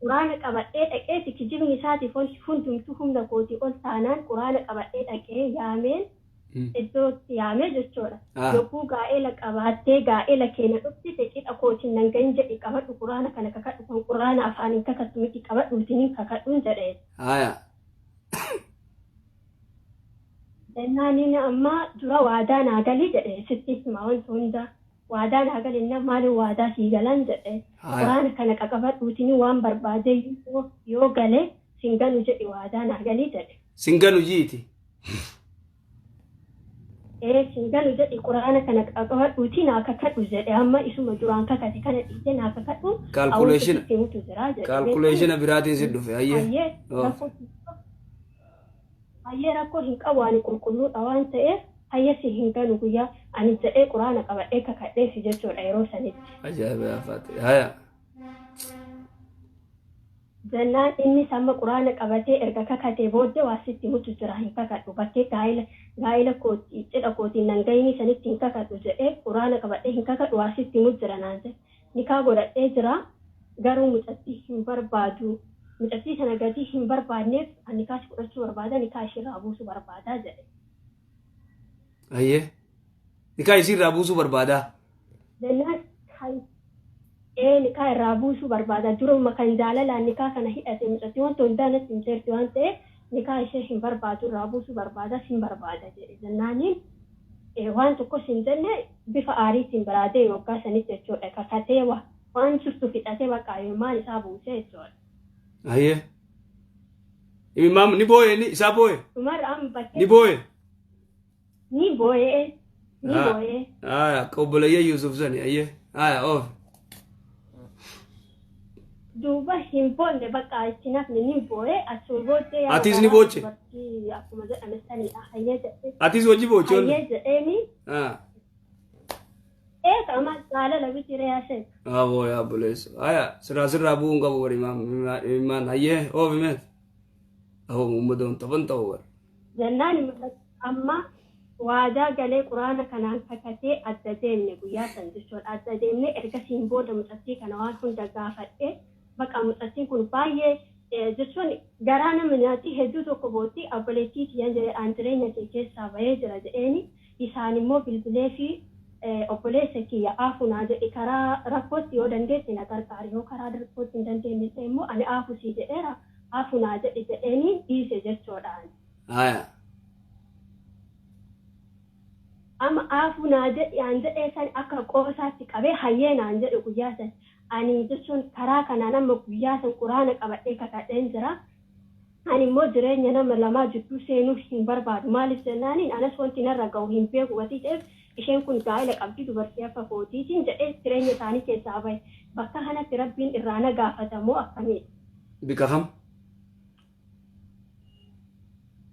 S6: Quraana qabadhee dhaqeeti, kijibni isaatiif hundumtuu humna kootii ol taanaan quraana qabadhee dhaqee yaameen, iddootti yaamee jechuudha. Yogguu gaa'ela qabaattee gaa'ela keenya dhuftite cidha kootiin nan gahin jedhi qabadhu quraana kana kakadhu, kan quraana afaaniin kakattu miti, qabadhuutiin kakadhuun jedheen.
S2: Aya.
S6: Jennaan inni amma dura waadaa naa galii jedhe, sitti hima wanti hunda. Waadaa naa galinna, maaliin waadaa sii galan jedhe.
S2: Aya.
S6: Quraana kana qaqabadhuutiin waan barbaade yoo gale sin ganu jedhi waadaa naa galii jedhe.
S2: Sin ganu jiiti.
S6: Sin ganu jedhi, quraana kana qaqabadhuutii naa kakadhu jedhe, amma isuma duraan kakate kana dhiisee naa kakadhu.
S2: Calculation.
S6: Hawwii himutu jira jedhe.
S2: Calculation biraatiin si dhufe. Ayyee.
S6: Hayyee,
S2: Oh.
S6: rakkoo, hayyee, rakkoo hin qabu, ani qulqulluudha waan ta'eef, hayyee, si hin ganu guyyaa ani jedhee quraana qabadhee kakadheefi jechuudha yeroo sanitti.
S2: Ajaa'iba yaafaate. Haya.
S6: Jennaan innis amma quraana qabatee erga kakatee booddee, waa sitti himutu jira, hin kakadhu, bakkee gaa'ela kootii cidha kootiin nan gahini sanitti hin kakadhu jedhee, quraana qabadhee hin kakadhu, waa sitti himu jira naan jedhe. Nikaa godhadhee jira, garuu mucattii hin barbaadu. Mucattii sana gatii hin barbaadneef ani nikaa si godhachuu barbaada, nikaa ishiirraa buusuu barbaadaa jedhe.
S2: Ayyee. Nikaa isiirraa buusuu barbaadaa.
S6: Jennaan nikaa irraa buusuu barbaada. Duruma kan jaalalaan nikaa kana hidhate mucattii wanta hundaa natti himteerti waan ta'eef nikaa ishee hin barbaadu, irraa buusuu barbaada, sin barbaada jedhe. Jennaaniin waan tokkos hin jenne, bifa aariitiin biraa deeme waggaa sanitti jechuudha. Kakatee waan jirtu fixatee bakka imimmaan isaa buusee jechuudha.
S2: Ayyee. Imimmaan ni booye, inni isaa booye.
S6: Dhumarra amma bakkee
S2: Ni booye.
S6: Ni boo'ee. Ni boo'ee.
S2: Aya, akka obboleeyyan Yuusuf sani ayyee. Aya, oof.
S6: Duuba hin boonne, bakka itti nafni ni boo'ee. Achuma booddee yaa
S2: Atis ni
S6: garaa
S2: booche?
S6: Dubartii akkuma jedhame sanidha. Hayyee jedhee.
S2: Atis wajji booche?
S6: Hayyee jedheeni.
S2: Ah.
S6: Ee, qaama jaalala miti ree ashee.
S2: Aboo yaa obboleessa. Aya, sirraa sirraa bu'uun qabu bari imaan hayyee oofi mee. Aboo uummadoon taphan ta'u bari.
S6: Jennaan amma waadaa galee quraana kanaan kakatee adda deemne guyyaa san jechuudha. Adda deemne, ergasiin booda mucattii kana waan hunda gaafadhe. Baqa mucattiin kun baay'ee jechuun garaa nama nyaatti, hedduu tokko bootti. Obboleettii tiyyan jedhee, aan jireenya kee keessaa bahee jira jedheeni. Isaan immoo bilbilee fi obboleessa kiyya aafu naa jedhe, karaa rakkootti yoo dandeesse na gargaari, yoo karaa rakkootti hin dandeenye ta'e immoo ani aafu sii jedheera, aafu naa jedhe jedheeni dhiise jechuudhaan.
S2: Aya.
S6: Amma aafuu naa jedhi aan jedhee san akka qoosaatti qabee hayyee naan jedhe guyyaa san. Ani jechuun karaa kanaan amma guyyaa san quraana qabadhee kakadheen jira. Ani immoo jireenya nama lamaa jidduu seenuu hin barbaadu. Maaliif jennaaniin anas wanti narra ga'u hin beeku gatii ta'eef, isheen kun gaa'ela qabdi, dubartii akka kootiitiin jedhee jireenya isaanii keessaa bahe. Bakka kanatti Rabbiin irraa na gaafatamoo akkamiidha?
S2: Bika kam?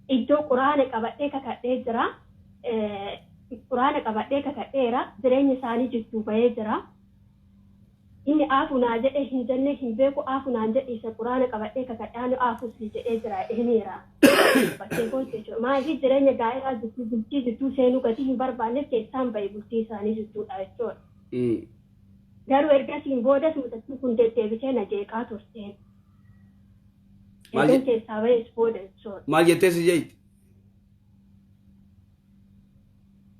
S6: Iddoo quraana qabadhee kakadhee jira. Quraana qabadhee kakadheera. Jireenya isaanii jidduu bahee jira. Inni aafu naa jedhee hin jennee hin beeku, aafu naan jedhe isa quraana qabadhee kakadhee ani aafu si jedhee jira himeera. Bakkee kooti jechuudha. Maaliif jireenya gaa'elaa jidduu, bultii jidduu seenuu gatii hin barbaanneef keessaan bahe bultii isaanii jidduudha jechuudha. Garuu ergasiin boodas mucattiin kun deddeebitee na jeeqaa turteen.
S2: Maal
S6: Ergan keessaa bahees booda jechuudha.
S2: Maal jettee si jeeti?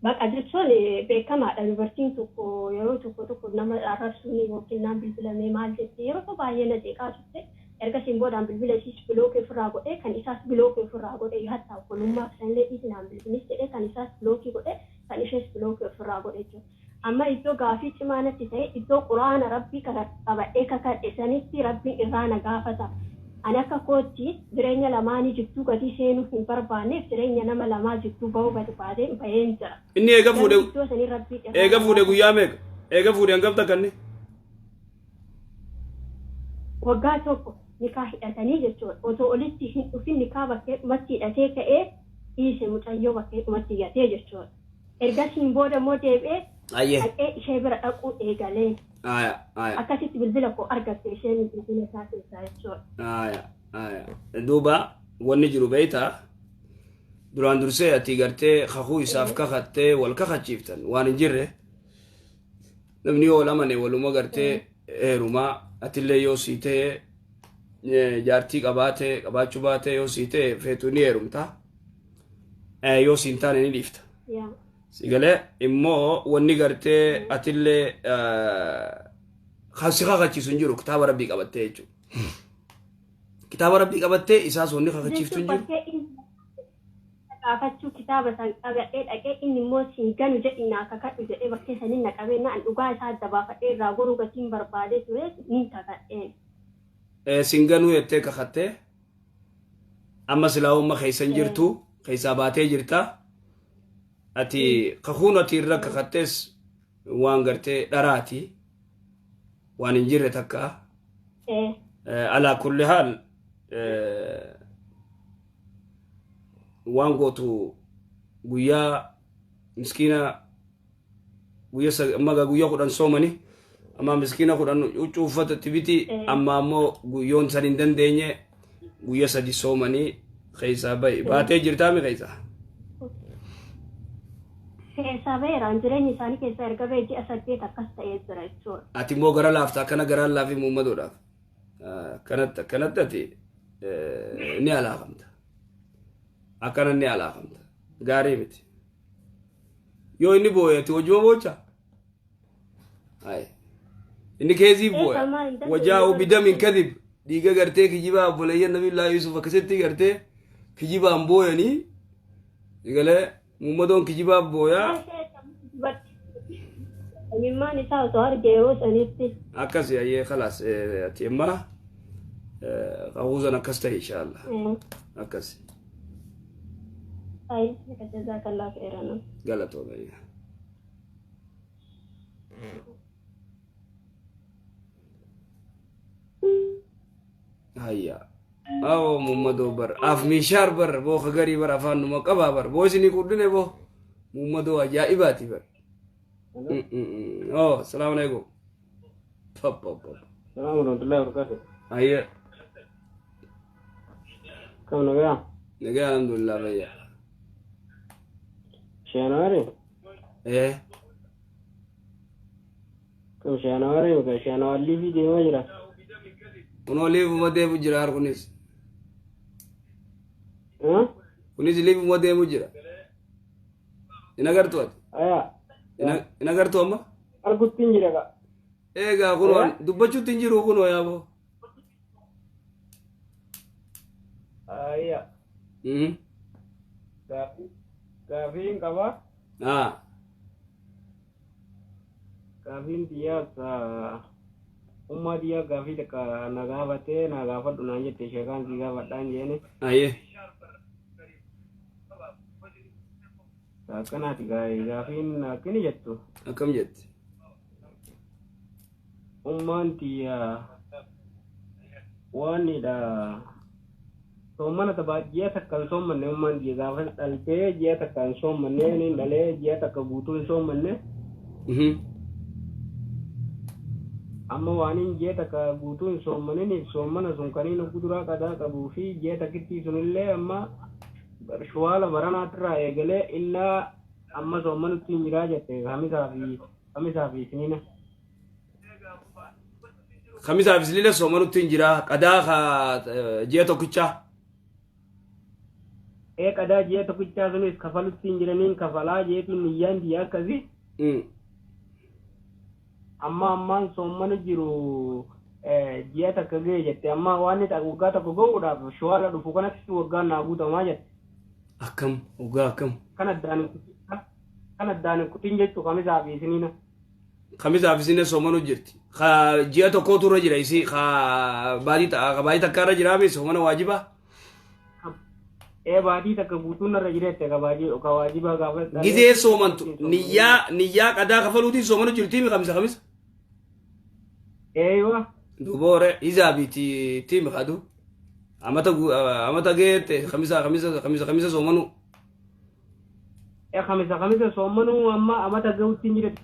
S6: Baqa jechuun beekamaadha, dubartiin tokko yeroo tokko tokko nama arrabsuun yookiin naan bilbilamee maal jettee yeroo baay'ee na jeeqaa turte. Ergasiin boodaan bilbila isiis block ofirraa godhee, kan isaas block ofirraa godhe, hatta obbolummaaf sanillee dhiisi naan bilbilis jedhee kan isaas block godhe, kan ishees block ofirraa godhe jechuudha. Amma iddoo gaafii cimaa natti ta'e, iddoo quraana Rabbii kana qabadhee kakadhe sanitti Rabbiin irraa na gaafata. Ani akka kootti jireenya lamaanii jidduu gadii seenuu hin barbaanneef jireenya nama lamaa jidduu bahuu barbaadeen baheen jira.
S2: Inni eega
S6: Garuu
S2: fuudhe
S6: iddoo sanii Rabbiin irraa
S2: eega
S6: na
S2: fuudhe
S6: gaafata.
S2: Guyyaa meeqa? Eega fuudhe hangam takka inni?
S6: Waggaa tokko nikaa hidhatanii jechuudha. Otoo olitti hin dhufin nikaa bakkee dhumatti hidhatee ka'ee dhiise, mucayyoo bakkee dhumatti gatee jechuudha. Ergasiin booda immoo deebi'ee dhaqee ishee bira dhaquu eegaleen.
S2: Aya aya.
S6: Akkasitti bilbila koo argatte isheen bilbila isaa keessaa jechuudha.
S2: Aya aya. Duuba wanni jiru beeytaa, duraan dursee ati gartee kakuu isaaf kakattee wal kakachiiftan waan hin jirre. Namni yoo wal amane waluma gartee heerumaa. Atillee yoo sii ta'e jaartii qabaate qabaachuu baate, yoo sii ta'e feetu ni heerumta, yoo siin taane ni dhiifta.
S6: Yaa.
S2: Si galee immoo wanni gartee atillee kan si kakachiisu hin jiru, kitaaba Rabbii qabattee jechuudha. Kitaaba Rabbii qabattee isaas wanni kakachiiftu
S6: Jechuun
S2: hin jiru.
S6: bakkee inni gaafachuu kitaaba san qabadhee dhaqee, inni immoo siin ganu jedhi naa kakadhu jedhee bakkee sanin na qabee naan dhugaa isaa adda baafadhee irraa goruu gatiin barbaadee ture nin kakadheen.
S2: Sin ganuu jettee kakattee, amma silaa umma keessa hin jirtu, keessaa baatee jirta. Ati kakuun ati irra kakattees waan gartee dharaati, waan hin jirre takka. Alaa kulli haal waan gootu guyyaa miskiina guyya amma gaa guyyaa 10 soomani, amma miskiina 10 huccuu uffata itti biti. Amma ammoo guyyoon san hin dandeenye, guyya 3 soomanii keessaa bahi. Baatee jirtaami keessaa?
S6: Keessaa baheeraan, jireenya isaanii keessaa erga bahee ji'a 8 akkas ta'ee jira jechuudha.
S2: Ati immoo gara laafta, akkana garaan laafii muummadoodhaaf akkanatti akkanatti ati ni alaakamta, akkana ni alaakamta, gaarii miti. Yoo inni booye ati hojuma boocha. Ay. Inni keezii booya.
S6: Eessa maal hin dandeenye.
S2: Wajaa'u bidamin kadib, dhiiga gartee kijibaa. Obboleeyyan Nabiillaa Yusuf akkasitti gartee kijibaan booyanii galee muummadoon kijibaa booyaa.
S6: Imimmaan isaa osoo arge yeroo sanitti.
S2: Akkasi, ayyee, khalaas, ati amma qabuusan akkas ta'e, inshaallah, akkasi.
S6: Ayi jazakallah khairan.
S2: Galatooma. Hayya. Awo Muhammadoo bar af mishaar bar boo kagarii bar afaan numa qabaa bar boo isinii qurdine boo Muhammadoo ajaa'ibaati bar. Oh, salaamu alaikum. Pop pop pop.
S3: Salaam warahmatullahi wabarakatuh.
S2: Hayya.
S3: Kam nagaa?
S2: Nagaa alhamdulillah fayya.
S3: Shaanawari?
S2: Eh.
S3: Kam shaanawari yookaan shaanawallii fi deemaa jira?
S2: Kunoo liifuma deemu jira har kunis. Kunis liifuma deemu jira. Hin agartu ati?
S3: Aya.
S2: Hin agartu amma?
S3: Argutti hin jira ka.
S2: Egaa kunoo dubbachuutti hin jiru kunoo yaaboo.
S3: Aya. Gaafii hin qabaa?
S2: Ah.
S3: Gaafiin xiyyaa ummaa xiyyaa gaafii takka na gaafatee na gaafadhu naan jette sheekaan si gaafadhaan jeene.
S2: Ayyee.
S3: Akkanaati gaafiin akkini jettu.
S2: Akkam jetti?
S3: Ummaan xiyyaa waanidha. Soommana taphaa ji'a takka hin soommanne ummaan xiyya gaafa dhaltee ji'a takka hin soommanne ni dhalee ji'a takka guutuu hin soommanne. Amma waaniin ji'a takka guutuu hin soommaniniif soommana sun kaniin oggu duraa qadaa qabuu fi ji'a takkittii sunillee amma shuwaala baranaatirraa eegalee illaa amma soommanutti hin jiraa jette kamisaa fi isniina.
S2: Kamisaa fi isniina soomanutti hin jiraa qadaa ji'a tokkichaa.
S3: Ee qadaa ji'a tokkichaa sunis kafalutti hin jiraniin kafalaa jeetiin niyyaan tiyya akkasii. Amma ammaan soommanu jiru ji'a takka ga'e jette amma waan inni waggaa tokko ga'uudhaaf shuwaala dhufu kanatti waggaan naa guutamaa jette.
S2: Akkam waggaa akkam.
S3: Kan addaan hin kutin jechuu kamisaa fi isniina.
S2: Kamisaa fi isniina soomanu jirti. Ji'a tokkootu irra jira isii baatii takka irra jiraame soomana waajibaa.
S3: Ee baatii takka guutuun irra jira jette ka waajibaa gaafa.
S2: Gizee soomantu niyyaa qadaa kafaluutiin soomanu jirti kamisa kamisa.
S3: Eeywa.
S2: Duboore izaabiiti tiimi kadu. Amata geette kamisa kamisa kamisa kamisa soomanu.
S3: Ee kamisa kamisa soomanu amma amata ga'utti hin jirti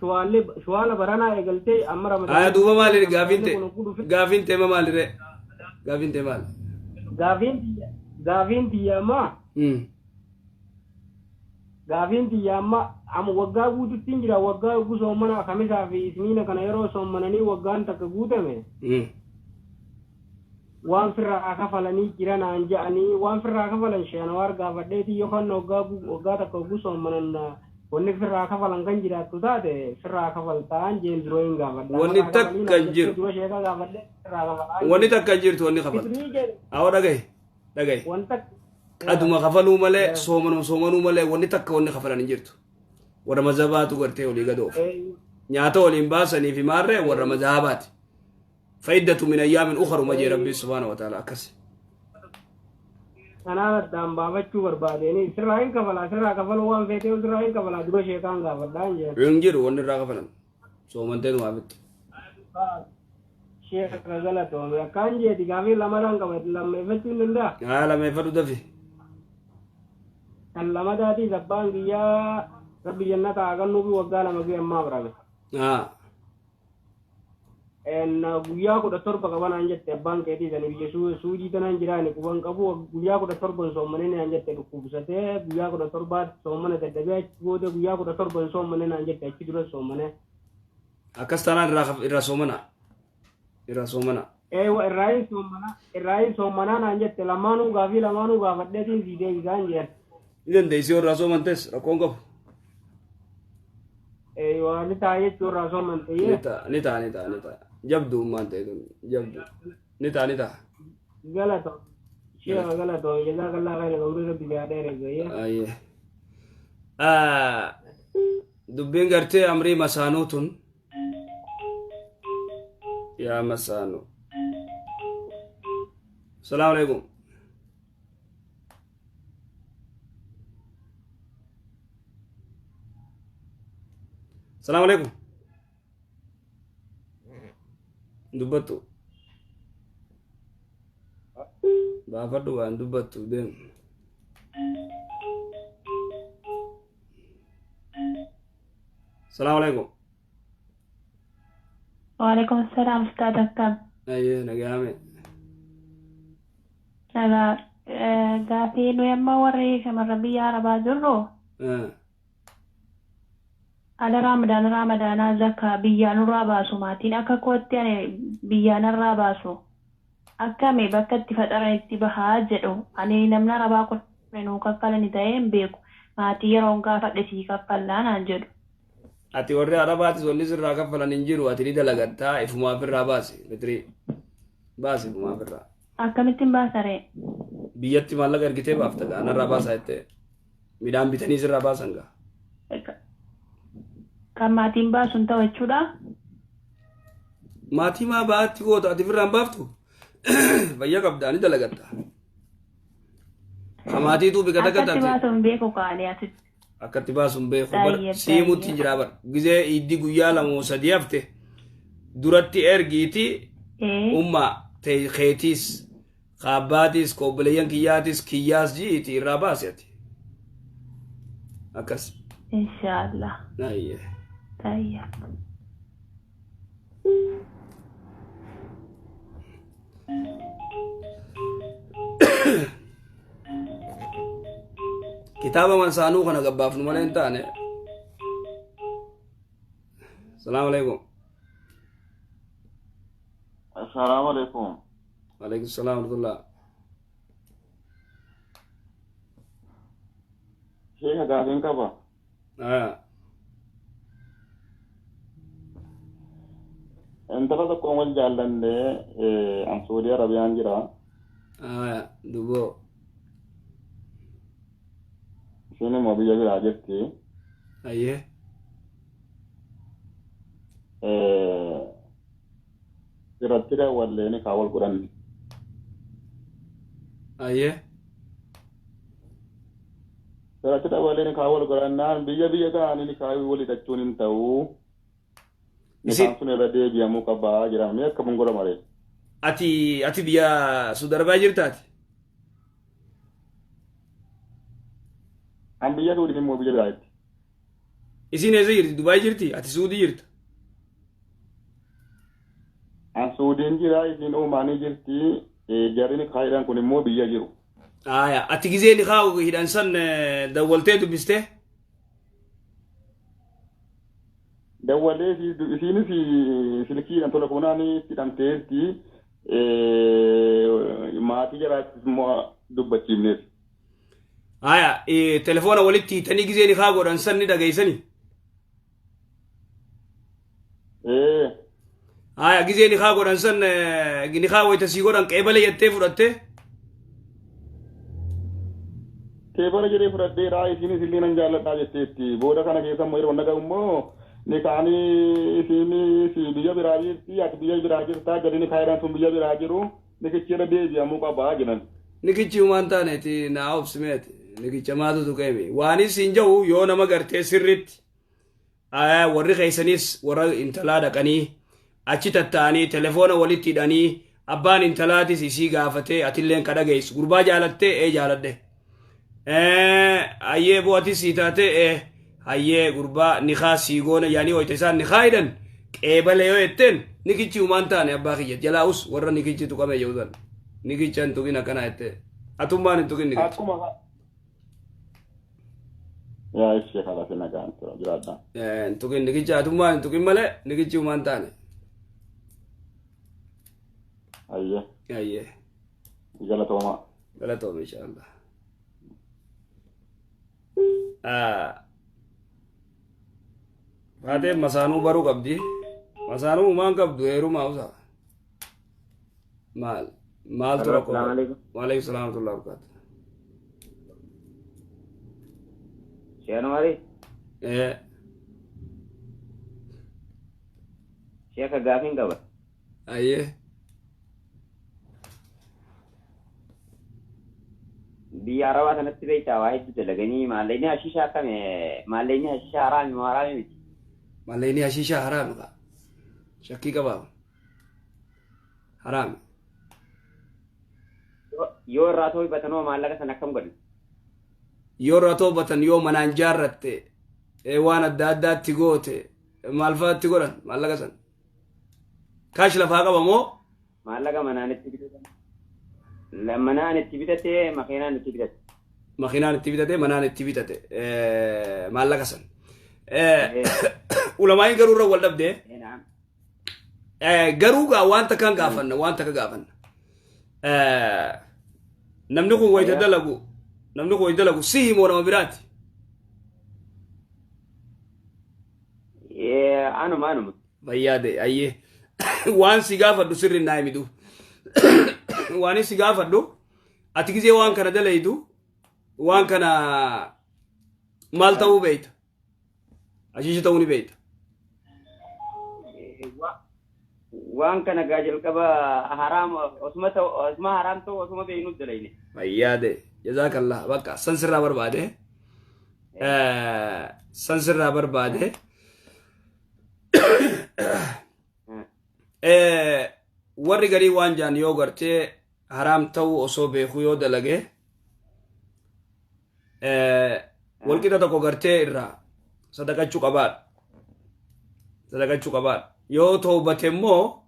S3: shuwaala baranaa eegaltee amma ramadaan.
S2: Aya duuba maali gaafiin ta'e maalire gaafiin ta'e maali.
S3: Gaafiin tiyya amma. Gaafiin tiyya amma amma waggaa guututti hin jira waggaa ugu soomana kamisaa fi isniina kana yeroo soomananii waggaan takka guutame. Waan firraa kafalanii jiran aan ja'anii waan firraa kafalan shaanawaar gaafadheeti yookaan waggaa takka ugu soomanan wanni firraa kafalan kan jiraattu taate firraa kafaltaan jeen duroo hin gaafadha.
S2: Wanni takka hin jiru.
S3: Dura sheekaa gaafadhee firraa kafalaa.
S2: Wanni takka hin jirtu wanni kafaltu. Awwa dhagahi dhagahi. Qaduma kafaluu malee soomanuu malee wanni takka wanni kafalan hin jirtu. Warra mazabaatu gartee olii gadoof. Nyaata waliin baasanii fi maarree warra mazabaati. Fa'iddatu min ayyaamin ukharu majee rabbii subhaana wa ta'ala akkas.
S3: Kanaan addaan baafachuu barbaadeenii sirraa hin kafalaa sirraa kafaluu waan feetee sirraa hin kafalaa dura sheekaan gaafadhaan jeen.
S2: Hin jiru wanni irraa kafalan soomantee numaa bitti.
S3: Sheeka galatoome akkaan jeeti gaafii lamadaan qaba lammeeffachuu hin danda'a.
S2: Haa lammeeffadhu dafi.
S3: Kan lamadaatiis abbaan kiyyaa rabbi jannata haa kennuufi waggaa 2 ga'e ammaa birame. Guyyaa 17 qabanaan jette abbaan keetii sani biyya suujii tanaan jiraani quban qabu guyyaa 17 soommanee naan jette dhukkubsatee guyyaa 17 soomana dadhabee achi booda guyyaa 17 soommanee naan jette achi dura soommanee.
S2: Akkas taanaan irraa soomana. Irraa soomana.
S3: Eewa irraa soomana naan jette lamaanuu gaafii lamaanuu gaafadheetiin sii deebisaan jeen.
S2: Ni dandeessi yoo irraa soomantes rakkoon qabu.
S3: Eewa ni ta'a jechuun irraa soomante.
S2: Ni ta'a ni ta'a ni ta'a. Jabdu ummaan ta'e tun jabdu. Ni ta'a ni ta'a.
S3: Galatoo. Sheekha galatoo jazaakallaa khayran umrii rabbi haa dheeressu.
S2: Ayyee. Dubbiin gartee amrii masaanuu tun. Yaa masaanuu. Salaamu alaikum. Salaamu alaikum. Dubbattu. Baafadhu waan dubbattu deemu. Salaamu alaikum.
S7: Waalaikum salaam ustaad, akkam?
S2: Ayyee, nagaame.
S7: Nagaa. Gaafii nuyi amma warri shamarran biyya Arabaa jirru ala Raamadaana Raamadaanaa zakaa biyyaa nurraa baasu, maatiin akka kootti ani biyyaa narraa baasu, akkami bakka itti faxaranitti bahaa jedhu. Ani namni Arabaa kun nuu kaffalani ta'ee hin beeku, maatii yeroon gaafadhe sii kaffallaa naan jedhu.
S2: Ati warri Arabaatis wanni sirraa kaffalan hin jiru, ati ni dalagattaa, ifumaaf irraa baasi, fitrii baasi ifumaaf irraa.
S7: Akkamittiin baasaree?
S2: Biyyatti maallaqa ergitee baafta gaa, narraa baasaa jettee midhaan bitanii sirraa baasan gaa.
S7: Kan maatiin baasu hin ta'u jechuudha.
S2: Maatii maa ba'aatti goota, ati ofirraa hin baaftu, fayyaa qabdaa, ni dalagatta. Ka maatiituu bika takka
S7: Akkatti
S2: taate.
S7: baasu hin beeku kaanii asitti.
S2: Akkatti baasu hin beeku bar.
S7: Tayyee,
S2: siimutti
S7: tayyee.
S2: jira bar, gizee iddi guyyaa 2 moo 3 hafte duratti ergiiti. Umma keetiis, kaabbaatiis, ka obboleeyyan kiyyaatis, kiyyaas ji'iiti irraa baasi ati akkas.
S7: Inshaallah.
S2: Ayyee.
S7: Tayyee.
S2: Kitaaba mansaanuu kana gabbaafnu malee hin taane. Salaamu alaikum.
S8: Assalamu alaikum.
S2: Alaikum salaam warahmatullah.
S8: Sheeka, gaafiin qaba. Intala tokkoon wal jaallannee, an Saudi Arabiyaan jira.
S2: Duboo.
S8: Isheen immoo biyya biraa jirti.
S2: Ayyee.
S8: Irratti daawwallee ni kaa wal godhanne.
S2: Ayyee.
S8: Irratti daawwallee ni kaa wal godhannaan biyya ta'anii ni kaa wal hidhachuun hin ta'u. Nikaan sun irra deebi'amuu qabaa jedhamee akkam godhama ree?
S2: Ati biyya Saudi Arabiyaa jirtaati?
S8: An biyya Suudii immoo biyya biraatti.
S2: Isiin eessa jirti? Dubaay jirti? Ati Suudii jirta?
S8: An Suudiin jira, isiin Uumaanii jirti. Jarri ni kaa hidhan kun immoo biyya jiru.
S2: Aya, ati gizee ni kaa hidhan san dawwaltee dubbistee?
S8: Dawwalee, isiinis silkiidhaan telefoonaan itti hidhamteerti. Maatii jaraattis immoo dubbachiifneef.
S2: Aya, telefoona walitti hiitanii gizee ni kaa godhan san ni dhageessanii?
S8: Ee.
S2: Aya, gizee ni kaa godhan san, ni kaa wayita sii godhan qeebale jettee fudhattee?
S8: Keebala jedhee fudhadheera, isiinis illee nan jaalladhaa jetteetti. Booda kana keessa immoo yeroo nagahu immoo ni kaanii isiinis biyya biraa jirti, ati biyya biraa jirta, gadi ni kaayidhaan sun biyya biraa jiru, nikichi irra deebi'amuu qabaa jedhan.
S2: Nikichi humaan taaneeti, naa obsimeeti. Nikicha maatu tuqeemi. Waanis hin jiru yoo nama gartee sirritti warri keessanis warra intalaa dhaqanii achi tatta'anii telefoona walitti hidhanii, abbaan intalaatis isii gaafatee, atilleen ka dhageessu, gurbaa jaalattee? Ee, jaaladhe. Hayyee, bu'atis sii taate? Ee. Hayyee, gurbaa nikaa sii goona yaanii wayita isaan nikaa hidhan qeebale yoo jetteen, nikichi humaan taane abbaa kiyya jalaa us warra nikichi tuqame jedhu san nikicha hin tuqin akkana jettee, atummaan hin tuqin nikicha.
S8: Akkuma yaa ishee kalafi nagaan tura jiraadha.
S2: Hin tuqin nikicha, atummaan hin tuqin malee nikichi humaan taane.
S8: Hayyee.
S2: Hayyee.
S8: Galatooma.
S2: Galatoome, inshaallah. Faateen masaanuu baruu qabdi. Masaanuu humaan qabdu, heerumaa usa. Maal? Maaltu rakkoo?
S9: Assalamu alaikum.
S2: Waalaikum salaam wa rahmatullahi wa barakatuh.
S9: Sheenuwari, sheeka, gaafiin qaba.
S2: Ayyee.
S9: Biyya Arabaa sanatti beektaa waa hedduu dalaganii maallaqni hashiishaa akkami, maallaqni hashiishaa haraami moo haraami miti?
S2: Mallaqni hashiishaa haraami kaa. Shakkii qabaa. Haraami.
S9: Yoo irraa toobatanoo maallaqa sana akkam godhu?
S2: Yoo irraa toobatan, yoo manaan jaarratte, waan adda addaatti goote, maal fa'aatti godhan maallaqa sana? Kaash lafaa qaba moo?
S9: Maallaqa manaan itti bitate. Manaan itti bitate, makiinaan itti bitate.
S2: Makiinaan itti bitate, manaan itti bitate maallaqa sana. Ulamaayin garuu irra wal dhabdee. Garuu gaa waan takkaan gaafanna, waan takka gaafanna. Namni kun wayita dalagu, namni kun wayita dalagu si himoo nama biraati?
S9: Anuma anuma.
S2: Fayyaade ayyee. Waan si gaafadhu sirri naa himidu. Waan si gaafadhu, ati gizee waan kana dalaydu waan kana maal ta'uu beeyta? Ashiisha ta'uu ni beeyta.
S9: Waan kana gaa jalqaba haraam osuma ta'u, osuma haraam ta'u osuma beeynu dalayne.
S2: Fayyaade, jazaakallah, bakka san sirraa barbaade. San sirraa barbaade. Warri garii waan jaan, yoo gartee haraam ta'uu osoo beekuu yoo dalage, walqixa tokko gartee irraa sadaqachuu qabaadha. Sadaqachuu qabaadha. Yoo toobate immoo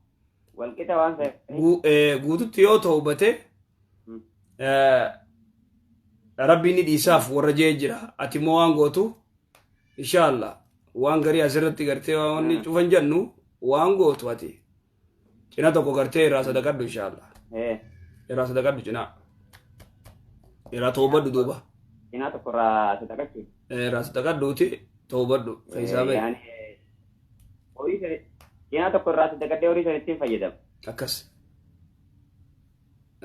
S9: Walqixa waan ta'e.
S2: Guututti yoo toobate Rabbiin ni dhiisaaf warra jee jira. Ati immoo waan gootu, inshallah, waan garii asirratti gartee waan inni cufan jennu, waan gootu ati cina tokko gartee irraa sadaqadhu, inshallah. Irraa sadaqadhu, cinaa. Irraa toobadhu duuba.
S9: Cinaa tokko irraa sadaqachuu.
S2: Irraa sadaqadhuuti toobadhu. Keessaa bahi.
S9: Yaani horii sana cinaa tokko irraa sadaqadhee horii sana ittiin fayyadama.
S2: Akkas.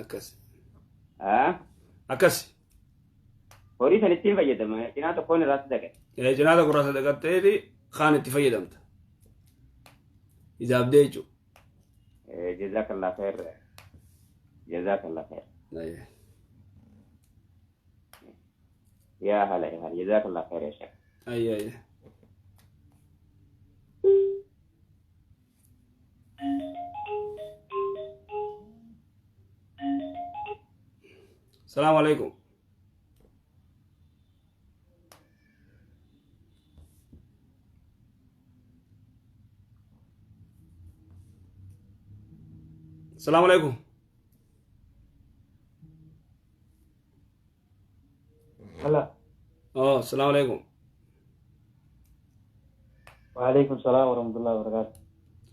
S2: Akkas. Akkas.
S9: Horii sana ittiin fayyadama. Cinaa tokkoon irraa sadaqadhe.
S2: Cinaa tokko irraa sadaqatteeti kaan itti fayyadamta. Ijaabdee jechuudha.
S9: Jazakallah khair. Jazakallah khair. Yaa hala yaa hala. Jazakallah khair yaa sheekh.
S2: Ayyee ayyee. Salaamu alaikum. Salaamu alaikum.
S10: Hala.
S2: Oh, salaamu alaikum.
S10: Waalaikum salaam warahmatullahi wabarakatuh.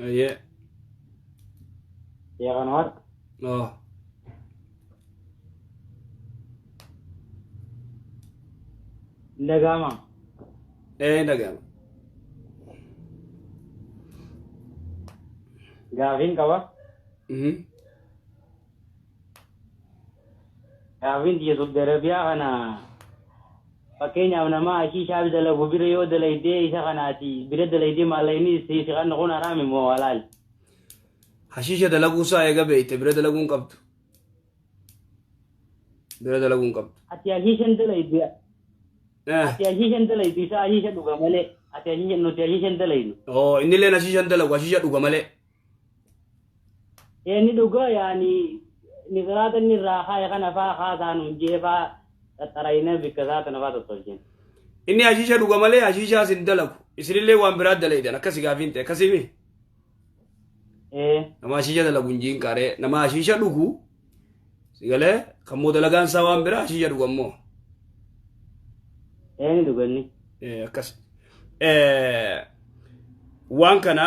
S2: Ayyee.
S10: Ya Anwar,
S2: Oh.
S10: Ndagama.
S2: Dhaga'ama.
S10: Gaafiin qaba. Gaafiin biyya Saudi Arabiyaa kana, fakkeenyaaf nama ashiishaa dalagu bira yoo dalaydee, isa kanaati bira dalaydee, maallaqni si kan kun haraami moo halaal?
S2: Hashiisha dalaguu isaa eega beeyte bira dalaguu hin qabdu. Bira dalaguu hin qabdu.
S10: Ati ashiishan dalaydu. Ati ashiishan dalaydu, isa ashiisha dhuga malee. Ati ashiisha, nuti ashiishan dalaynu.
S2: Oh, inni illeen hashiishan dalagu, hashiisha dhuga malee.
S10: Inni dhuga, yaani niqiraata inni irraa kaaya kana faa haasaan jee faa xaxarayina bikka isaa tana faa tottolchen.
S2: Inni hashiisha dhuga malee hashiishaas hin dalagu. Isinillee waan biraa dalaydan akkasi gaafiin ta'e akkasii.
S10: Ee.
S2: Nama hashiisha dalagu hin jiin qaaree, nama hashiisha dhugu si galee, kan moo dalagaan isaa waan biraa, hashiisha dhugu ammoo.
S10: Ee, ni dhuganni.
S2: Akkas. Waan kana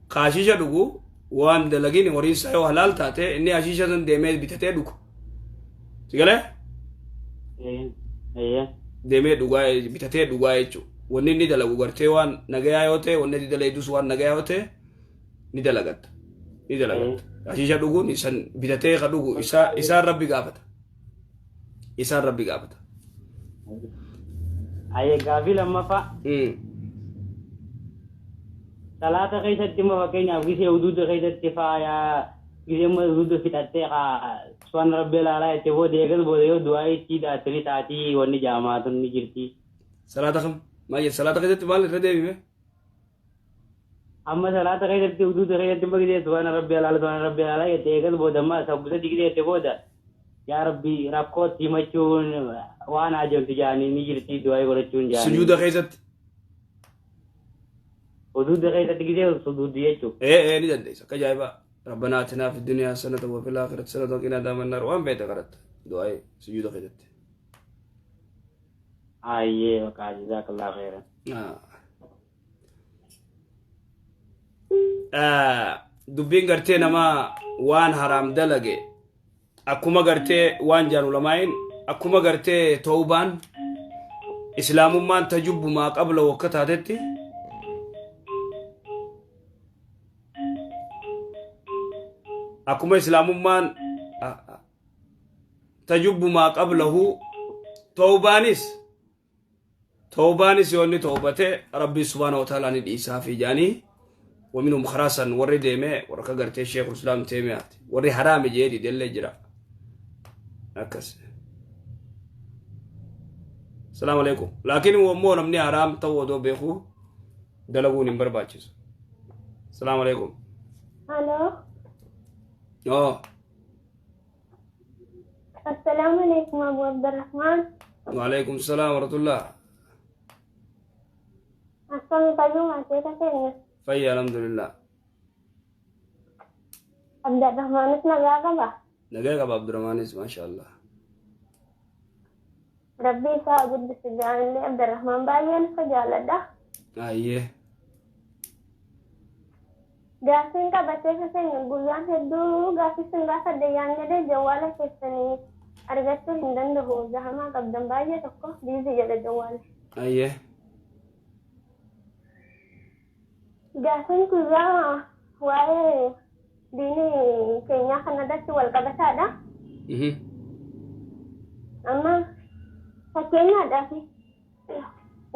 S2: ka hashiisha dhugu waan dalagin horiin isaa yoo halaal taate, inni hashiisha san deemee bitatee dhugu. Si galee?
S10: Ee. Ee.
S2: Deemee dhugaa, bitatee dhugaa jechuudha. Wanni inni dalagu gartee waan nagayaa yoo ta'e, wanni inni dalaydus waan nagayaa yoo ta'e, ni dalagatta. Ni dalagatta. Hashiisha dhuguun isan bitatee ka dhugu isaa isaan Rabbi gaafata. Isaan Rabbi gaafata.
S10: Ayyee, gaafii lammaffaa. Salaata keessatti immoo, fakkeenyaaf gisee huduuda keessatti faayaa, gisee immoo huduuda fixattee haa suwan Rabbi ilaalaa jettee booda, eegas booda yoo du'aa itti hidhaatte ni taatii, wanni jaamaatun ni jirti.
S2: Salaata kam? Maal jedhe salaata keessatti maal irra deebime?
S10: Amma salaata keessatti huduuda keessatti amma gisee subhaana rabbi alaala subhaana rabbi alaala jette eegas booda amma sabbisa digdee jette booda yaa rabbi rakkootti himachuun waan haajamtu jaanii ni jirti du'aa godhachuun jaanii.
S2: Sujuuda keessatti.
S10: Huduuda keessatti gisee sujuuddi jechuudha.
S2: Ee ee ni dandeessa akka ajaa'ibaa. Rabbanaa atinaa fi duniyaa hasanata wa fil aakhirati hasanata wa qinaa adaaban naar waan feete kadhatta du'aa sujuuda keessatti.
S10: Ayyee baqaa jazaakallahu khairan.
S2: Dubbiin gartee nama waan haraam dalage akkuma gartee waan jaan ulamaayin akkuma gartee tawbaan islaamummaan tajubbumaa qabla wakka taatetti akkuma islaamummaan tajubbumaa qablahu tawbaanis Tawbaanis yoo inni tawbate Rabbiin subhaanahu wa ta'aalaa ni dhiisaafi jedhanii waminhum karaa san warri deeme warra akka gartee Sheekul Islaam Teemiyaati warri haraami jedhee didellee jira akkas. Salaamu alaikum. Laakiin immoo namni haraam ta'uu odoo beeku dalaguun hin barbaachisu. Salaamu alaikum.
S6: Halo.
S2: Oo.
S6: Assalaamu alaikum Abu Abdurrahman.
S2: Waalaikum salaam warahmatullah.
S6: Akkam fayyuma seeta keenya.
S2: Fayya alhamdulillah.
S6: Abdurrahmanis nagaa qaba.
S2: Nagaa qaba Abdurrahmanis maashaallah.
S6: Rabbii isaa guddisu jaalallee Abdurrahman baay'een isa jaaladha.
S2: Ayyee.
S6: Gaaffiin qaba sheeka keenya guyyaan hedduu gaaffii sin gaafadhe yaan jedhee jawwaala keessanii argachuu hin danda'u zahamaa qabdan baay'ee tokko biizii jedha jawwaala.
S2: Ayyee.
S6: Gaaffiin guyyaa waa'ee diinii keenyaa kana irratti wal qabataadha. Amma fakkeenyaadhaaf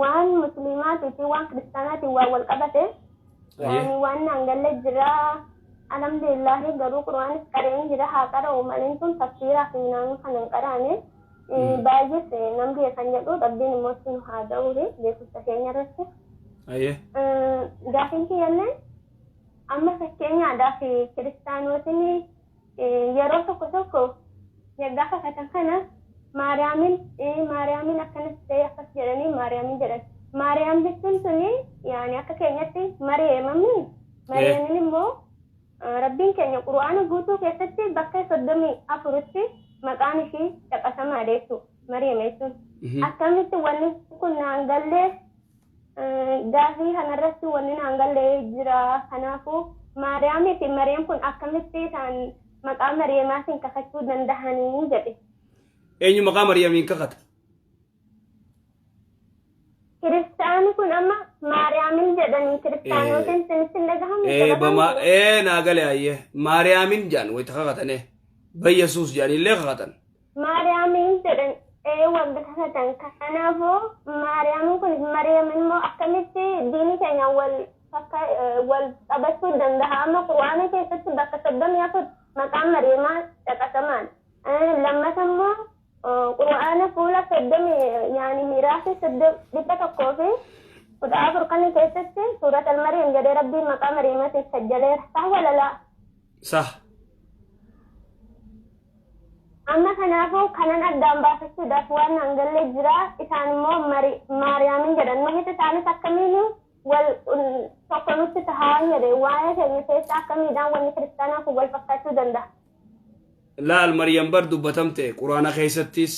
S6: waan musliimaatii fi waan kiristaanaatiin waan wal qabate yaani waan naan galle jira alhamdulillahi garuu qur'aanis qareen jira haa qara'u maleen tun tafsiiraa fi naannoo kana hin qaraane baay'ees nan beekan jedhu rabbiin immoo itti nu haa ga'uuri beekumsa keenya irratti. Gaafiin kiyyallee amma fakkeenyaadhaaf kiristaanotni yeroo tokko tokko yaggaa kakatan kana Maariyaamin Maariyaamin akkanas ta'e akkas jedhanii Maariyaamin jedhan. Maariyaam jechuun tuni yaani akka keenyatti Mariyeemamni Mariyeemin immoo Rabbiin keenya Qur'aana guutuu keessatti bakka 34tti maqaan ishii caqasamaadha jechuudha. Mariyeem jechuun. Akkamitti wanni kun naan gallee gaafii kanarratti wanni naan galle jira. Kanaafuu Maariyaamii fi Mariyeem kun akkamitti isaan maqaa Mariyeemaatiin kakachuu dandahanii jedhe.
S2: Eenyu maqaa Mariyamiin kakata?
S6: Kiristaani kun amma Maariyaamin jedhanii kiristaanotiin sinitti hin dhagahamne
S2: Ee
S6: sababaan
S2: bama
S6: jiru.
S2: ee naa gale ayyee Maariyaamin jedhan wayita kakatane Bayyesuus jedhanillee kakatan.
S6: Maariyaamin jedhan ee wagga kakatan kanaafuu Maariyaamin kun Mariyamin immoo akkamitti diinii keenya wal fakka wal qabachuu danda'a amma Qur'aana keessatti bakka 34 maqaan Mariyamaa caqasamaan Lammata immoo Qur'aana fuula soddomii yaani miiraafii 114 kana keessatti suurat al-Maryam jedhee Rabbiin maqaa Maryamatiin sajjaleera. Sah wala laa?
S2: Sah.
S6: Amma kanaafuu kanan addaan baafachuudhaaf waan naan galle jira. Isaan immoo Maariyaamin jedhan. Nuhis isaanis akkamiin wal tokko nutti tahaa jedhe. Waa'ee keenya keessa akkamiidhaan wanni kiristaanaa kun wal fakkaachuu danda'a?
S2: Laal Maryam bar dubbatamte Quraana keessattis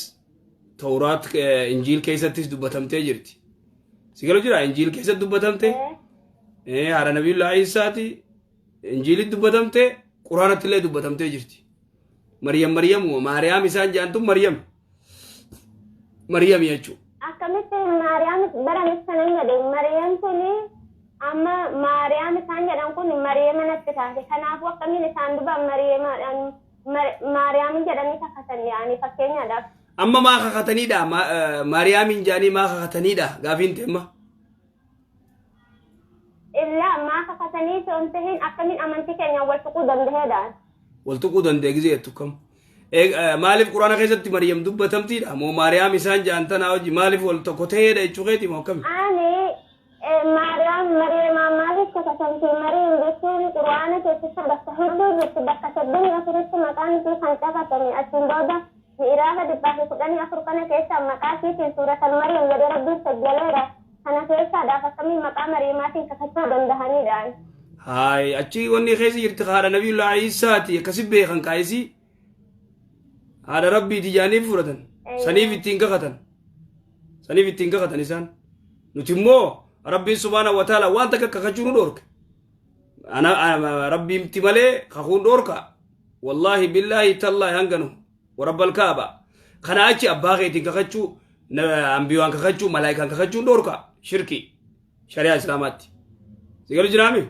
S2: Tawraat Injiil keessattis dubbatamtee jirti. Si galu jira Injiil keessatti dubbatamte haadha Nabiyullaa Iisaati Injiilitti dubbatamte Quraanatti illee dubbatamtee jirti. Maryam Maryamuma Maariyaam isaan jedhan tun Maryam. Maryam jechuudha.
S6: Akkamitti Maariyaam baranis kanan jedhe Maryam tuni amma Maariyaam isaan jedhan kun Maryama natti taate kanaafuu akkamiin isaan duba Maryamaadhaan Maariyaamin jedhanii kakatan yaani fakkeenyaadhaaf.
S2: Amma maa kakataniidha Maariyaamin jedhanii maa kakataniidha gaafiin teemma.
S6: Illaa maa kakatanii osoo hin tahin akkamiin amantii keenyaan wal tuquu danda'eedha.
S2: Wal tuquu danda'e gizee jettu kam. Maaliif Quraana keessatti Maryam dubbatamtiidha moo Maariyaam isaan jedhan tanaa hojii maaliif wal tokko ta'eedha jechuu keeti moo akkami?
S6: Ani
S11: Kasamtii Mariin jechuun Qur'aana keessatti bakka hedduu jirti, bakka 34tti maqaan isii kan caqasame. Achiin booda mi'iraafa 114 kana keessaa maqaa isiitiin suuratal Maryam jedhee Rabbiin sajjaleera. Kana keessaadhaaf akkamiin maqaa Maryamaatiin kakachuu dandahaniidhaan?
S2: Haay, achi wanni keessa jirti haadha Nabiyullaa Iisaati, akkasi beekan kaayisii haadha Rabbiiti jaanii fudhatan. Saniif ittiin kakatan. Saniif ittiin kakatan isaan. Nuti immoo Rabbiin subhaana wa ta'ala waan takka kakachuu nu dhoorke. Ana Rabbiimti malee kakuun dhoorka. Wallaahi, billaahi, tallaahi, hanganu warabbal kaaba. Kana achi abbaa keetiin kakachuu, ambiyaan kakachuu, malaayikaan kakachuun dhoorka. Shirki shari'aa Islaamaatti. Si galu jiraami?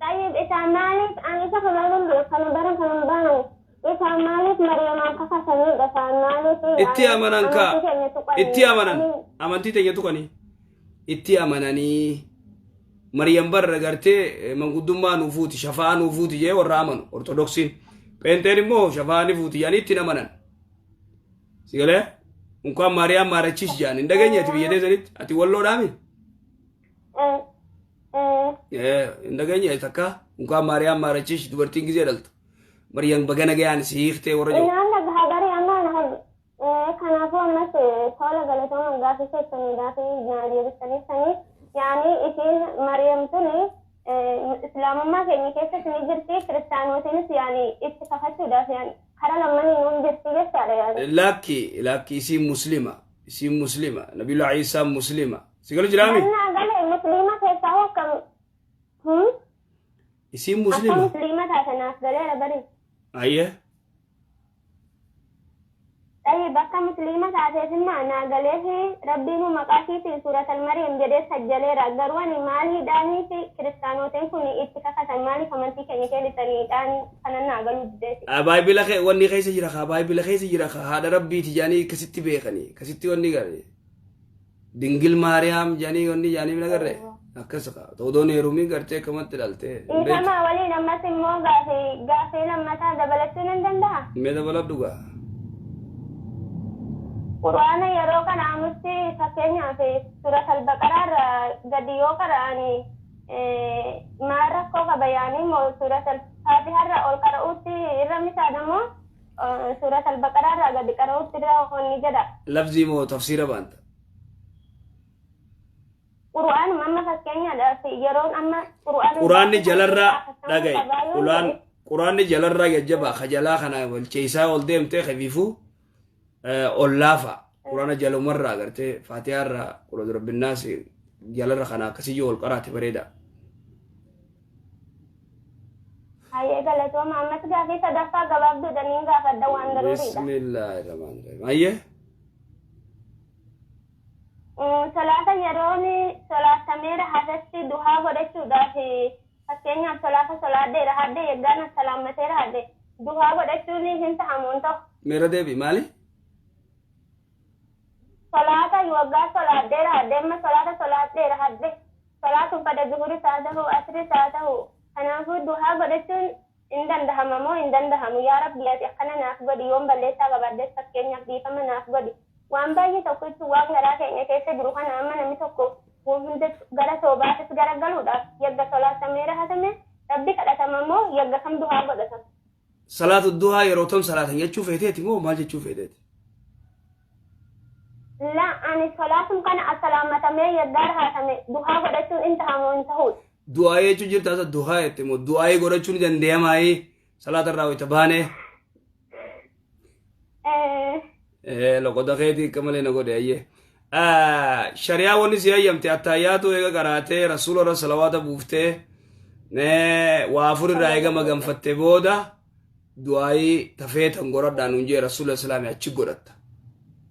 S11: Tayyib, isaan maaliif, ani isa kana hin beeku, kana bara kana hin baane. Isaan maaliif Mariyamaan kakataniidha? Isaan maaliif
S2: Itti amanan kaa.
S11: amantii keenya tuqanii?
S2: Itti amanan. Amantii teenya tuqanii. Itti amananii. Maryam barra gartee manguddummaa nuu fuuti, shafa'aa nuu fuuti jee warra amanu Ortodoksiin. Pheenxeen immoo shafa'aa ni fuuti jedhanii ittiin amanan. Si galee? Unkaan Maariyaam maarachiis jedhan hin dhageenye ati biyya teessanitti? Ati Walloodhaami? Hin dhageenye takka unkaan Maariyaam maarachiis dubartiin gizee dhaltu. Maryam baga nagayaan si hiiktee warra jiru.
S11: Inaan dhagahaa bari amma kanaafuu ammas tola galatooma gaafii keessanii gaafii naa deebistanii sanii, yaani isiin Maryam tuni Islaamummaa keenya keessas ni jirti, kiristaanotiinis yaani itti kakachuudhaaf yaani karaa lamaniin nuun jirti jechaadha yaani.
S2: Lakki, lakki, isiin Muslima. Isiin Muslima. Nabiyullah Iisaan Muslima. Si galu jiraami?
S11: Mannaa galee Musliima keessaa hoo akkam?
S2: Isiin
S11: Akka
S2: Muslima.
S11: Musliima taate naaf galeera bari.
S2: Ayyee.
S11: Tayyib, akka Musliima taateef immoo naa galeefi Rabbiinuu maqaa isiitiin suuratal Maryam jedhee sajjaleera. Garuu ani maaliidhaanii fi kiristaanoteen kun itti kakatan, maaliif amantii keenya keelitaniidhaan kanan naa galuu dideeti.
S2: Baayibila kee wanni keessa jira kaa, baayibila keessa jira kaa, haadha Rabbiiti jedhanii akkasitti beekanii, akkasitti wanni gale. Dingil Maariyaam jedhanii wanni jedhanii hin agarre akkas kaa odoon heerumiin gartee akkamatti dhaltee hin beektu.
S11: Dhiifama waliin, ammas immoo gaafii lammataa dabalachuu nan danda'a?
S2: Mee dabaladhu gaa.
S11: Qur'aana yeroo qara'amutti, fakkeenyaaf surat al-Baqaraa irraa gadi yoo qara'ani maal rakkoo qaba? Yaani moo surat al-Faatihaa irraa ol qara'uutti irra misaadha moo surat al-Baqaraa irraa gadi qara'uutti irra wanni jedha?
S2: Lafzii moo tafsiira baanta?
S11: Qur'aanuma amma fakkeenyaadhaaf yeroon amma qur'aana
S2: Quraanni jalarraa
S11: akkamuu
S2: dhagaye.
S11: qabaa yoo
S2: Qulaan
S11: jedhe
S2: quraanni jalarraa jajjabaa ka jalaa kana walcheessaa ol deemtee kafiifuu ol laafa. Quraana jalumarraa gartee Faatihaarraa qula rabbinnaas jalarra kana akkasiyyuu ol qaraate bareeda.
S11: Hayyee, galatooma. Ammas gaafii sadaffaa gabaabduudha niin gaafadha, waan daruuriidha.
S2: Bismillahirrahmanirrahim. Ayyee.
S11: Salaata yeroon salaatameera hafetti duhaa godhachuudhaaf, fakkeenyaaf salaata salaadheera hadde yeggaan salaammateera hadde duhaa godhachuun hin tahamu hin ta'u?
S2: Meera deebi, maali?
S11: Salaata waggaa salaadheera hadde, amma salaata salaadheera hadde, salaatuun fada zuhuris haa ta'u, asris haa ta'u, kanaafuu duhaa godhachuun hin dandahama moo hin dandahamu? Yaa Rabbi, ati akkana naaf godhi, yoon balleessaa qabaadhes fakkeenyaaf dhiifama naaf godhi. Waan baay'ee tokko jechuun waan garaa keenya keessa jiru kana amma namni tokko waan hunda gara toobaatis gara galuudhaaf yagga salaatameera hatame Rabbi kadhatama moo yagga kam duhaa godhatama?
S2: Salaatu duhaa yeroo tam salaatan jechuu feeteeti moo maal jechuu feeteeti?
S11: La, ani salaatum kana assalaamatamee yaggaar haatame duhaa godhachuun in tahamoo hin tahuudha?
S2: Du'aa jechuu jirta asa duhaa jette moo du'aa godhachuun ni danda'amaayii salaata irraa wayita baanee? Loqoda keetii akka malee na godhe, ayyee. Shari'aa wanni si hayyamte attaayyaatu eega qaraatee rasuula irra salawaata buuftee waa afur irraa eega maganfatte booda du'aayii tafeetan godhadhaa nuun jee rasuula islaami, achi godhatta.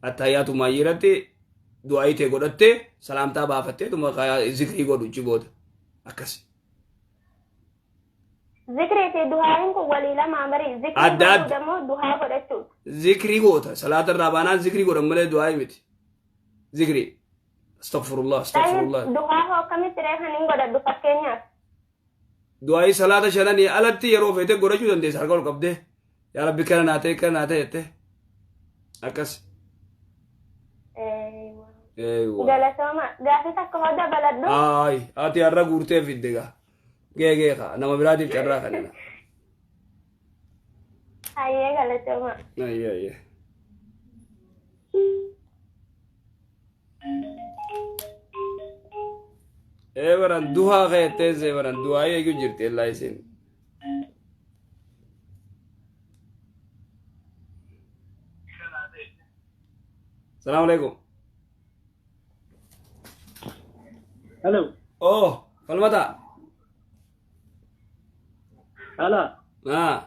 S2: Attaayyaatu maayyii irratti du'aayii tee godhattee salaamtaa baafattee tuma zikrii godhu achi booda akkasi.
S11: Zikrii fi duhaayin kun walii lamaa bari, zikrii
S2: Adda adda.
S11: godhuudha moo duhaa godhachuudha?
S2: Zikrii goota, salaata irraa baanaan zikrii godhan malee du'aayii miti. Zikrii. Astaghfirullah, astaghfirullah.
S11: Duhaa hoo akkamitti ree kan hin godhadhu fakkeenyaaf?
S2: Du'aayii salaata shananii alatti yeroo feete godhachuu dandeessa, harka ol qabdee. Yaa Rabbi, kana naa ta'e, kana naa ta'e jettee. Akkas. Eewwa.
S11: Galatooma. Gaafii takka hoo dabaladhu?
S2: Ayi, ati har'a guurtee fidde gaa. Gee gee kaa nama biraatiif carraa kanina.
S11: Hayyee galatooma.
S2: Ayyee ayyee. Ee baran duhaa keettee see baran duhaa eeguu jirti ellaa isin. Salaamu alaikum.
S10: Hello.
S2: Oh, falmata.
S10: Hello.
S2: Ah.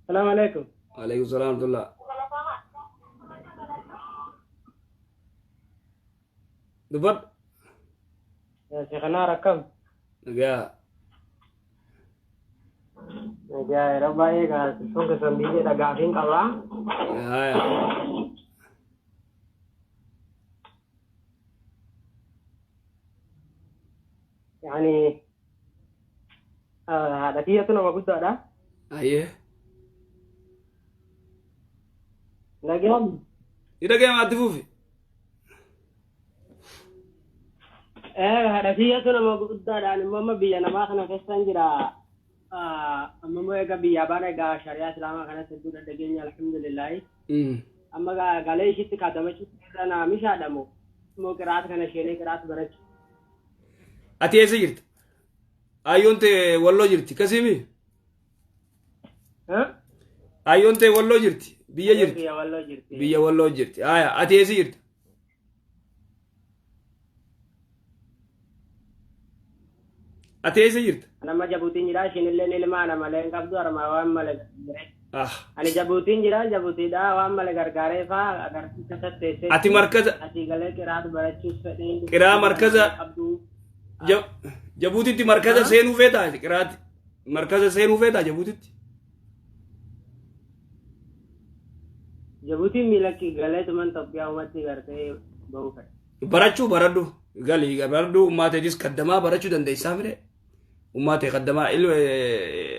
S10: Salaamu alaikum.
S2: Alaikum salaam warahmatullah. Dubbadhu.
S10: Sheekhanaa rakkam.
S2: Nagaa.
S10: Nagaa yeroo baay'ee gaazexeessuun keessan biyya gaafiin qabaa.
S2: Haya.
S10: Yani haadha kiyyatu nama guddaadha.
S2: Ayyee.
S10: Nagaan.
S2: Ni dhaga'ama atti fufi.
S10: Haadha kiyyatu nama guddaadha. Ani immoo amma biyya namaa kana keessan jira. Amma immoo egaa biyyaa baana egaa shari'aa islaamaa kanas hedduu dhaggeenya alhamdulillahi. Amma galee ishiitti kaadamachuu irra naa mishaadha moo immoo qiraata kana isheenee qiraata barachuu.
S2: Ati eessa jirta? Ayyoon tee walloo jirti kasiimi? Ayyoon tee walloo jirti? Biyya jirti?
S10: Biyya walloo jirti.
S2: Biyya walloo jirti. Aya ati eessa jirta? Ati eessa jirta?
S10: Nama Jabuutiin jira ishiin illee ilma ana malee hin qabdu harmaa waan malee gargaaree. Ani Jabuutiin jira Jabuutiidha waan malee gargaaree faa agarsiisa tatteessee.
S2: Ati markaza.
S10: Ati galee qiraatu barachuus fedhee.
S2: Qiraa markaza. Jabuutitti markaza seenuu feetaa qiraati. Markaza seenuu feetaa Jabuutitti.
S10: Jabuutiin miila galee tuman Itoophiyaa uumatti gartee bahuu fedha.
S2: Barachuu baradhu galii baradhu ummaateetis kaddamaa barachuu dandeessaa fide. Ummaatee kaddamaa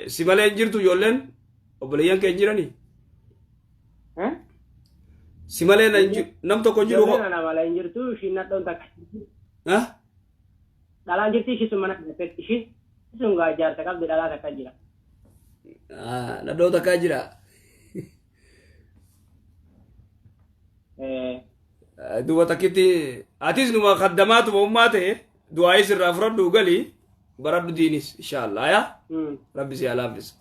S2: si malee hin jirtu ijoolleen obboleeyyan kee hin jiranii. Si malee nam tokko hin jiru.
S10: Ijoolleen ana malee hin jirtu ishiin nadhoon takka. Dhalaan jirti ishii sun mana keessatti ishii sun jaarsa qabdi dhalaa takka jira.
S2: Nadhoo takka jira. Duuba takkitti atis numa kaddamaatuma ummaa ta'e du'aayis irraa fudhadhu galii baradhu diinis inshaallah yaa rabbi si haa laaffisa.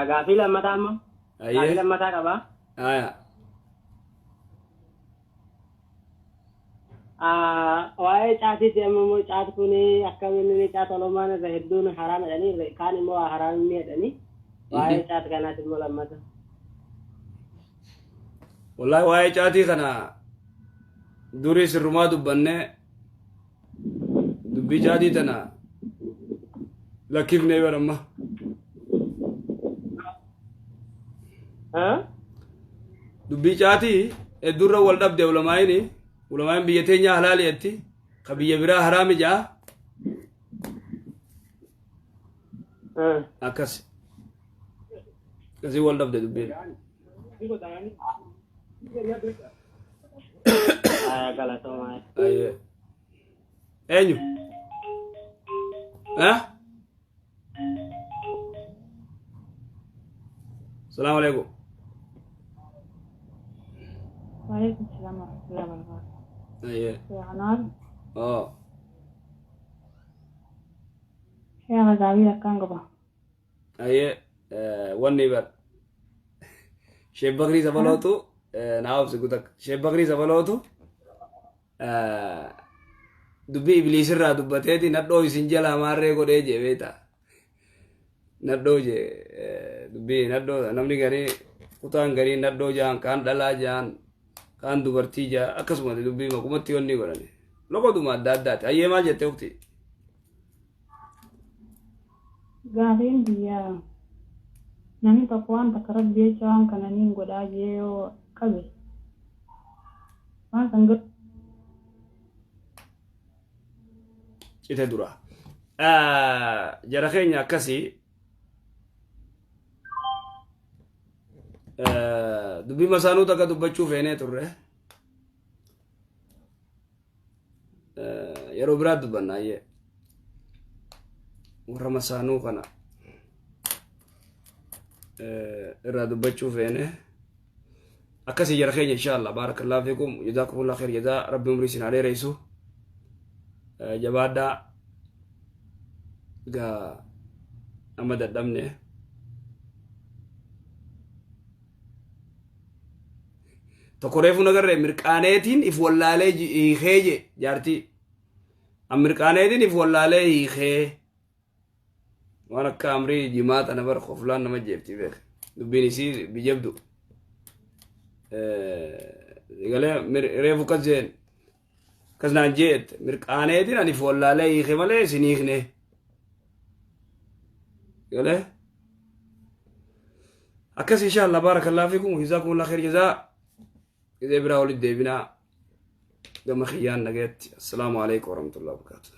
S10: Gaafii lammataa ammoo. Gaafii lammataa qabaa.
S2: Aya.
S10: Waa'ee caatiitti amma immoo caat kun akkamiin inni caat olomaan irra hedduun haraam jedhanii kaan immoo haraam inni jedhanii waa'ee caat kanaati immoo lammata.
S2: Wallahi waa'ee caatii kana durii sirrumaa dubbannee dubbii caatii tana lakkifnee baramma. Dubbii caatii hedduurra wal dhabde ulamaayini. Ulamaan biyya teenya halaali jetti ka biyya biraa haraami jaa. Akkas. Akkasii wal dhabde dubbiin. Ayyee. Eenyu? Salaamu alaikum.
S7: وعليكم السلام ورحمة الله وبركاته.
S2: أيه.
S7: يا عنان. يا غزاوي كان قبا.
S2: أيه وني بر. شيخ بكري سبلوتو نعم سكوتك شيخ بكري سبلوتو dubbii ibliis irraa dubbateeti nadhoo isin jala maarree godhee jee beektaa. Nadhoo jee dubbii nadhoo namni garii kutaan garii nadhoo jaan kaan dhalaa jaan kaan dubartii jaa akkasuma dubbii maqumatti wanni godhani. Loqoduma adda addaati. Ayyee maal jette ukti?
S7: Gaafiin biyya namni tokko waan takka rabbi jecha waan kana niin godhaa jee yoo qabe waan san
S2: cite dura. Jara keenya akkasii dubbii masaanuu takka dubbachuu feenee turre. Yeroo biraa dubbanna ayyee. Warra masaanuu kana irraa dubbachuu feene. Akkasii jara keenya, insha Allah. Baarakallahu fiikum, jazaakumullahu khair jazaa. Rabbi umrii isin haa dheeressu. Jabaadhaa gaa, amma dadhabne. Tokko reefu nagarree mirqaaneetiin if wallaalee hiikee je jaartii. An mirqaaneetiin if wallaalee hiikee. Waan akka amrii jimaa tana bar koflaan nama jeefti beek. Dubbiin isii bijabdu. Galee reefu kas jeen. Kas naan jeet mirqaaneetiin ani if wallaalee hiike malee isin hiikne. Galee. Akkas, insha Allah. Baarakallahu fiikum, jazaakumullahu khair jazaa. Gizee biraa walitti deebinaa, gama kiyyaan nagaatti. Assalaamu alaikum warahmatullahi wabarakatuh.